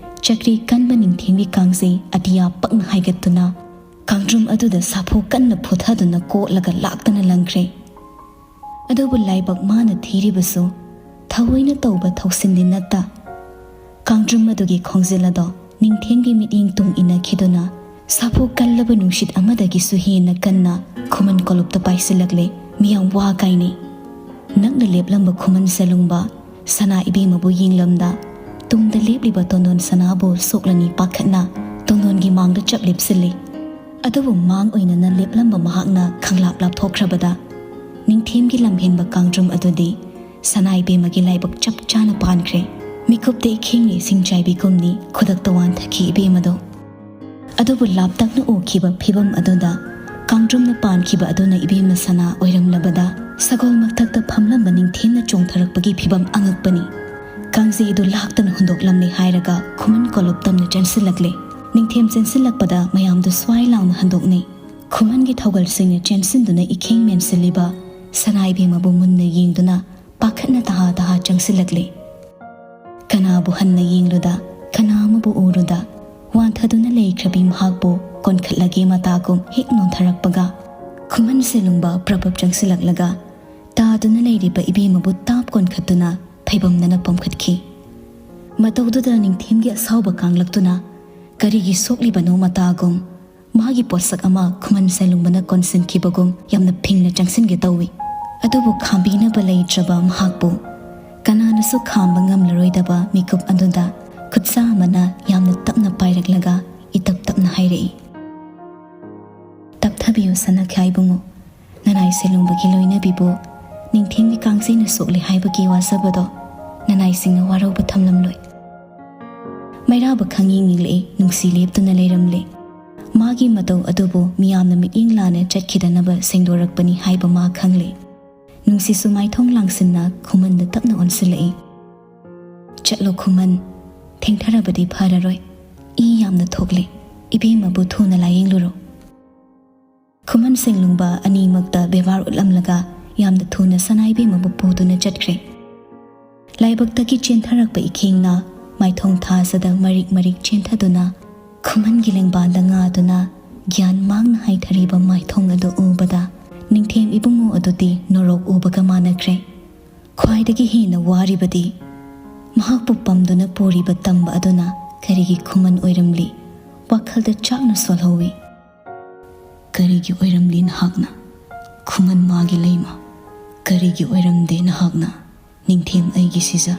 ꯆꯀ꯭ꯔꯤ ꯀꯟꯕ ꯅꯤꯡꯊꯦꯝꯒꯤ ꯀꯥꯡꯖꯩ ꯑꯇꯤꯌꯥ ꯄꯛꯅ ꯍꯥꯏꯒꯠꯇꯨꯅ ꯀꯥꯡꯗ꯭ꯔꯨꯝ ꯑꯗꯨꯗ ꯁꯥꯐꯨ ꯀꯟꯅ ꯐꯨꯊꯗꯨꯅ ꯀꯣꯠꯂꯒ ꯂꯥꯛꯇꯅ ꯂꯪꯈ꯭ꯔꯦ꯫ ꯑꯗꯨꯕꯨ ꯂꯥꯏꯕꯛ ꯃꯥꯅ ꯊꯤꯔꯤꯕꯁꯨ ꯊꯑꯣꯏꯅ ꯇꯧꯕ ꯊꯧꯁꯤꯟꯗꯤ ꯅꯠꯇ꯫ ꯀꯥꯡꯗ꯭ꯔꯨꯝ ꯑꯗꯨꯒꯤ ꯈꯣꯡꯖꯦꯜ ꯑꯗꯣ ꯅꯤꯡꯊꯦꯝꯒꯤ ꯃꯤꯠꯌꯦꯡ ꯇꯨꯡ ꯏꯟꯅꯈꯤꯗꯨꯅ ꯁꯥꯐꯨ ꯀꯜꯂꯕ ꯅꯨꯡꯁꯤꯠ ꯑꯃꯗꯒꯤꯁꯨ ꯍꯦꯟꯅ ꯀꯟꯅ ꯈꯨꯃꯟ ꯀꯣꯂꯨꯞꯇ ꯄꯥꯏꯁꯤꯜꯂꯛꯂꯦ꯫ ꯃꯤꯌꯥꯝ ꯋꯥ ꯀꯥꯏꯅꯩ꯫ ꯅꯛꯅ ꯂꯦꯞꯂꯝꯕ ꯈꯨꯃꯟ ꯁꯦꯂꯨꯡꯕ ꯁꯅꯥ ꯏꯕꯦꯝꯃꯕꯨ ꯌꯦꯡꯂꯝꯗ ꯇꯨꯡꯗ ꯂꯦꯞꯂꯤꯕ ꯇꯣꯟꯗꯣꯟ ꯁꯅꯥꯕꯨ ꯁꯣꯛꯂꯅꯤ ꯄꯥꯈꯠꯅ ꯇꯣꯟꯗꯣꯟꯒꯤ ꯃꯥꯡꯗ ꯆꯞ ꯂꯦꯞꯁꯤꯜꯂꯤ꯫ ꯑꯗꯨꯕꯨ ꯃꯥꯡ ꯑꯣꯏꯅꯅ ꯂꯦꯞꯂꯝꯕ ꯃꯍꯥꯛꯅ ꯈꯪꯂꯥꯞ ꯂꯥꯞꯊꯣꯛꯈ꯭ꯔꯕꯗ ꯅꯤꯡꯊꯦꯝꯒꯤ ꯂꯝꯍꯦꯟꯕ ꯀꯥꯡꯗ꯭ꯔꯨꯝ ꯑꯗꯨꯗꯤ ꯁꯅꯥ ꯏꯕꯦꯝꯃꯒꯤ ꯂꯥꯏꯕꯛ ꯆꯞ ꯆꯥꯅ ꯄꯥꯟꯈ꯭ꯔꯦ꯫ ꯃꯤꯀꯨꯞꯇ ꯏꯈꯦꯡꯅ ꯏꯁꯤꯡ ꯆꯥꯏꯕꯤꯒꯨꯝꯅꯤ ꯈꯨꯗꯛꯇ ꯋꯥꯟꯊꯈꯤ ꯏꯕꯦꯝꯃꯗꯣ꯫ ꯑꯗꯨꯕꯨ ꯂꯥꯞꯇꯛꯅ ꯎꯈꯤꯕ ꯐꯤꯕꯝ ꯑꯗꯨꯗ ꯀꯥꯡꯗ꯭ꯔꯨꯝꯅ ꯄꯥꯟꯈꯤꯕ ꯑꯗꯨꯅ ꯏꯕꯦꯝꯃ ꯁꯅꯥ ꯑꯣꯏꯔꯝꯂꯕꯗ ꯁꯒꯣꯜ ꯃꯊꯛꯇ ꯐꯝꯂꯝꯕ ꯅꯤꯡꯊꯦꯝꯅ ꯆꯣꯡꯊꯔꯛꯄꯒꯤ ꯐꯤꯕꯝ ꯑꯉꯛꯄꯅꯤ꯫ ꯀꯥꯡꯖꯩ ꯑꯗꯨ ꯂꯥꯛꯇꯅ ꯍꯨꯟꯗꯣꯛꯂꯝꯂꯦ ꯍꯥꯏꯔꯒ ꯈꯨꯃꯟ ꯀꯣꯂꯨꯞ ꯇꯝꯅ ꯆꯦꯟꯁꯤꯜꯂꯛꯂꯦ꯫ ꯅꯤꯡꯊꯦꯝ ꯆꯦꯟꯁꯤꯜꯂꯛꯄꯗ ꯃꯌꯥꯝꯗꯨ ꯁ꯭ꯋꯥꯏ ꯂꯥꯎꯅ ꯍꯟꯗꯣꯛꯅꯩ꯫ ꯈꯨꯃꯟꯒꯤ ꯊꯧꯒꯜꯁꯤꯡꯅ ꯆꯦꯟꯁꯤꯟꯗꯨꯅ ꯏꯈꯦꯡ ꯃꯦꯟꯁꯤꯜꯂꯤꯕ ꯁꯅꯥ ꯏꯕꯦꯝꯃꯕꯨ ꯃꯨꯟꯅ ꯌꯦꯡꯗꯨꯅ ꯄꯥꯈꯠꯅ ꯇꯍꯥ ꯇꯍꯥ ꯆꯪꯁꯤꯜꯂꯛꯂꯦ꯫ ꯀꯅꯥꯕꯨ ꯍꯟꯅ ꯌꯦꯡꯂꯨꯗ, ꯀꯅꯥ ꯑꯃꯕꯨ ꯎꯔꯨꯗ, ꯋꯥꯟꯊꯗꯨꯅ ꯂꯩꯈ꯭ꯔꯕꯤ ꯃꯍꯥꯛꯄꯨ ꯀꯣꯟꯈꯠꯂꯒꯦ ꯃꯇꯥꯒꯨꯝ ꯍꯦꯛ ꯅꯣꯟꯊꯔꯛꯄꯒ, ꯈꯨꯃꯟ ꯁꯦꯂꯨꯡꯕ ꯄ꯭ꯔꯞ ꯄ꯭ꯔꯞ ꯆꯪꯁꯤꯜꯂꯛꯂꯒ ꯇꯥꯗꯨꯅ ꯂꯩꯔꯤꯕ ꯏꯕꯦꯝꯃꯕꯨ ꯇꯥꯞ ꯀꯣꯟꯈꯠꯇꯨꯅ ꯐꯩꯕꯝꯅꯅ ꯄꯣꯝꯈꯠꯈꯤ꯫ ꯃꯇꯧꯗꯨꯗ ꯅꯤꯡꯊꯦꯝꯒꯤ ꯑꯁꯥꯎꯕ ꯀꯥꯡꯂꯛꯇꯨꯅ ꯀꯔꯤꯒꯤ ꯁꯣꯛꯂꯤꯕꯅꯣ ꯃꯇꯥꯒꯨꯝ ꯃꯥꯒꯤ ꯄꯣꯠꯁꯛ ꯑꯃ ꯈꯨꯃꯟ ꯁꯦꯟꯂꯨꯡꯕꯅ ꯀꯣꯟꯁꯤꯟꯈꯤꯕꯒꯨꯝ ꯌꯥꯝꯅ ꯐꯤꯡꯅ ꯆꯪꯁꯤꯟꯒꯦ ꯇꯧꯏ꯫ ꯑꯗꯨꯕꯨ ꯈꯥꯝꯕꯤꯅꯕ ꯂꯩꯇ꯭ꯔꯕ ꯃꯍꯥꯛꯄꯨ ꯀꯅꯥꯅꯁꯨ ꯈꯥꯝꯕ ꯉꯝꯂꯔꯣꯏꯗꯕ ꯃꯤꯀꯨꯞ ꯑꯗꯨꯗ ꯈꯨꯠꯁꯥ ꯑꯃꯅ ꯌꯥꯝꯅ ꯇꯞꯅ ꯄꯥꯏꯔꯛꯂꯒ ꯏꯇꯞ ꯇꯞꯅ ꯍꯥꯏꯔꯛꯏ, "ꯇꯞꯊꯕꯤꯌꯨ ꯁꯅꯥꯈ꯭ꯌꯥꯏ ꯏꯕꯨꯡꯉꯣ, ꯅꯅꯥꯏ ꯁꯦꯟꯂꯨꯡꯕꯒꯤ ꯂꯣꯏꯅꯕꯤꯕꯨ ꯅꯤꯡꯊꯦꯝꯒꯤ ꯀꯥꯡꯖꯩꯅ ꯁꯣꯛꯂꯦ ꯍꯥꯏꯕꯒꯤ ꯋꯥꯖꯕꯗꯣ ꯅꯅꯥꯏꯁꯤꯡꯅ ꯋꯥꯔꯧꯕ ꯊꯝꯂꯝꯂꯣꯏ꯫" ꯃꯩꯔꯥꯕ ꯈꯪꯌꯦꯡ ꯌꯦꯡꯂꯛꯏ, ꯅꯨꯡꯁꯤ ꯂꯦꯞꯇꯨꯅ ꯂꯩꯔꯝꯂꯦ꯫ ꯃꯥꯒꯤ ꯃꯇꯧ ꯑꯗꯨꯕꯨ ꯃꯤꯌꯥꯝꯅ ꯃꯤꯠꯌꯦꯡ ꯂꯥꯟꯅ ꯆꯠꯈꯤꯗꯅꯕ ꯁꯦꯡꯗꯣꯔꯛꯄꯅꯤ ꯍꯥꯏꯕ ꯃꯥ ꯈꯪꯂꯦ꯫ ꯅꯨꯡꯁꯤꯁꯨ ꯃꯥꯏꯊꯣꯡ ꯂꯥꯡꯁꯤꯟꯅ ꯈꯨꯃꯟꯗ ꯇꯞꯅ ꯑꯣꯟꯁꯤꯜꯂꯛꯏ꯫ "ꯆꯠꯂꯣ ꯈꯨꯃꯟ, ꯊꯦꯡꯊꯔꯕꯗꯤ ꯐꯔꯔꯣꯏ꯫ ꯏ ꯌꯥꯝꯅ ꯊꯣꯛꯂꯦ꯫ ꯏꯕꯦꯝꯃꯕꯨ ꯊꯨꯅ ꯂꯥꯌꯦꯡꯂꯨꯔꯣ꯫" ꯈꯨꯃꯟ ꯁꯦꯡꯂꯨꯡꯕ ꯑꯅꯤꯃꯛꯇ ꯕꯦꯕꯥꯔ ꯎꯠꯂꯝꯂꯒ ꯌꯥꯝꯅ ꯊꯨꯅ ꯁꯅꯥ ꯏꯕꯦꯝꯃꯕꯨ ꯄꯨꯗꯨꯅ ꯆꯠꯈ꯭ꯔꯦ꯫ ꯂꯥꯏꯕꯛꯇꯒꯤ ꯆꯦꯟꯊꯔꯛꯄ ꯏꯈꯦꯡꯅ ꯃꯥꯏꯊꯣꯡ ꯊꯥꯖꯗ ꯃꯔꯤꯛ ꯃꯔꯤꯛ ꯆꯦꯟꯊꯗꯨꯅ ꯈꯨꯃꯟꯒꯤ ꯂꯦꯡꯕꯥꯟꯗ ꯉꯥꯗꯨꯅ ꯒ꯭ꯌꯥꯟ ꯃꯥꯡꯅ ꯍꯥꯏꯊꯔꯤꯕ ꯃꯥꯏꯊꯣꯡ ꯑꯗꯨ ꯎꯕꯗ ꯅꯤꯡꯊꯦꯝ ꯏꯕꯨꯡꯉꯣ ꯑꯗꯨꯗꯤ ꯅꯣꯔꯣꯛ ꯎꯕꯒ ꯃꯥꯟꯅꯈ꯭ꯔꯦ꯫ ꯈ꯭ꯋꯥꯏꯗꯒꯤ ꯍꯦꯟꯅ ꯋꯥꯔꯤꯕꯗꯤ ꯃꯍꯥꯛꯄꯨ ꯄꯝꯗꯨꯅ ꯄꯨꯔꯤꯕ ꯇꯝꯕ ꯑꯗꯨꯅ ꯀꯔꯤꯒꯤ ꯈꯨꯃꯟ ꯑꯣꯏꯔꯝꯂꯤ? ꯋꯥꯈꯜꯗ ꯆꯥꯛꯅ ꯁꯣꯜꯍꯧꯏ꯫ "ꯀꯔꯤꯒꯤ ꯑꯣꯏꯔꯝꯂꯤ ꯅꯍꯥꯛꯅ ꯈꯨꯃꯟ ꯃꯥꯒꯤ ꯂꯩꯃ? ꯀꯔꯤꯒꯤ ꯑꯣꯏꯔꯝꯗꯦ ꯅꯍꯥꯛꯅ ꯅꯤꯡꯊꯦꯝ ꯑꯩꯒꯤ ꯁꯤꯖ?"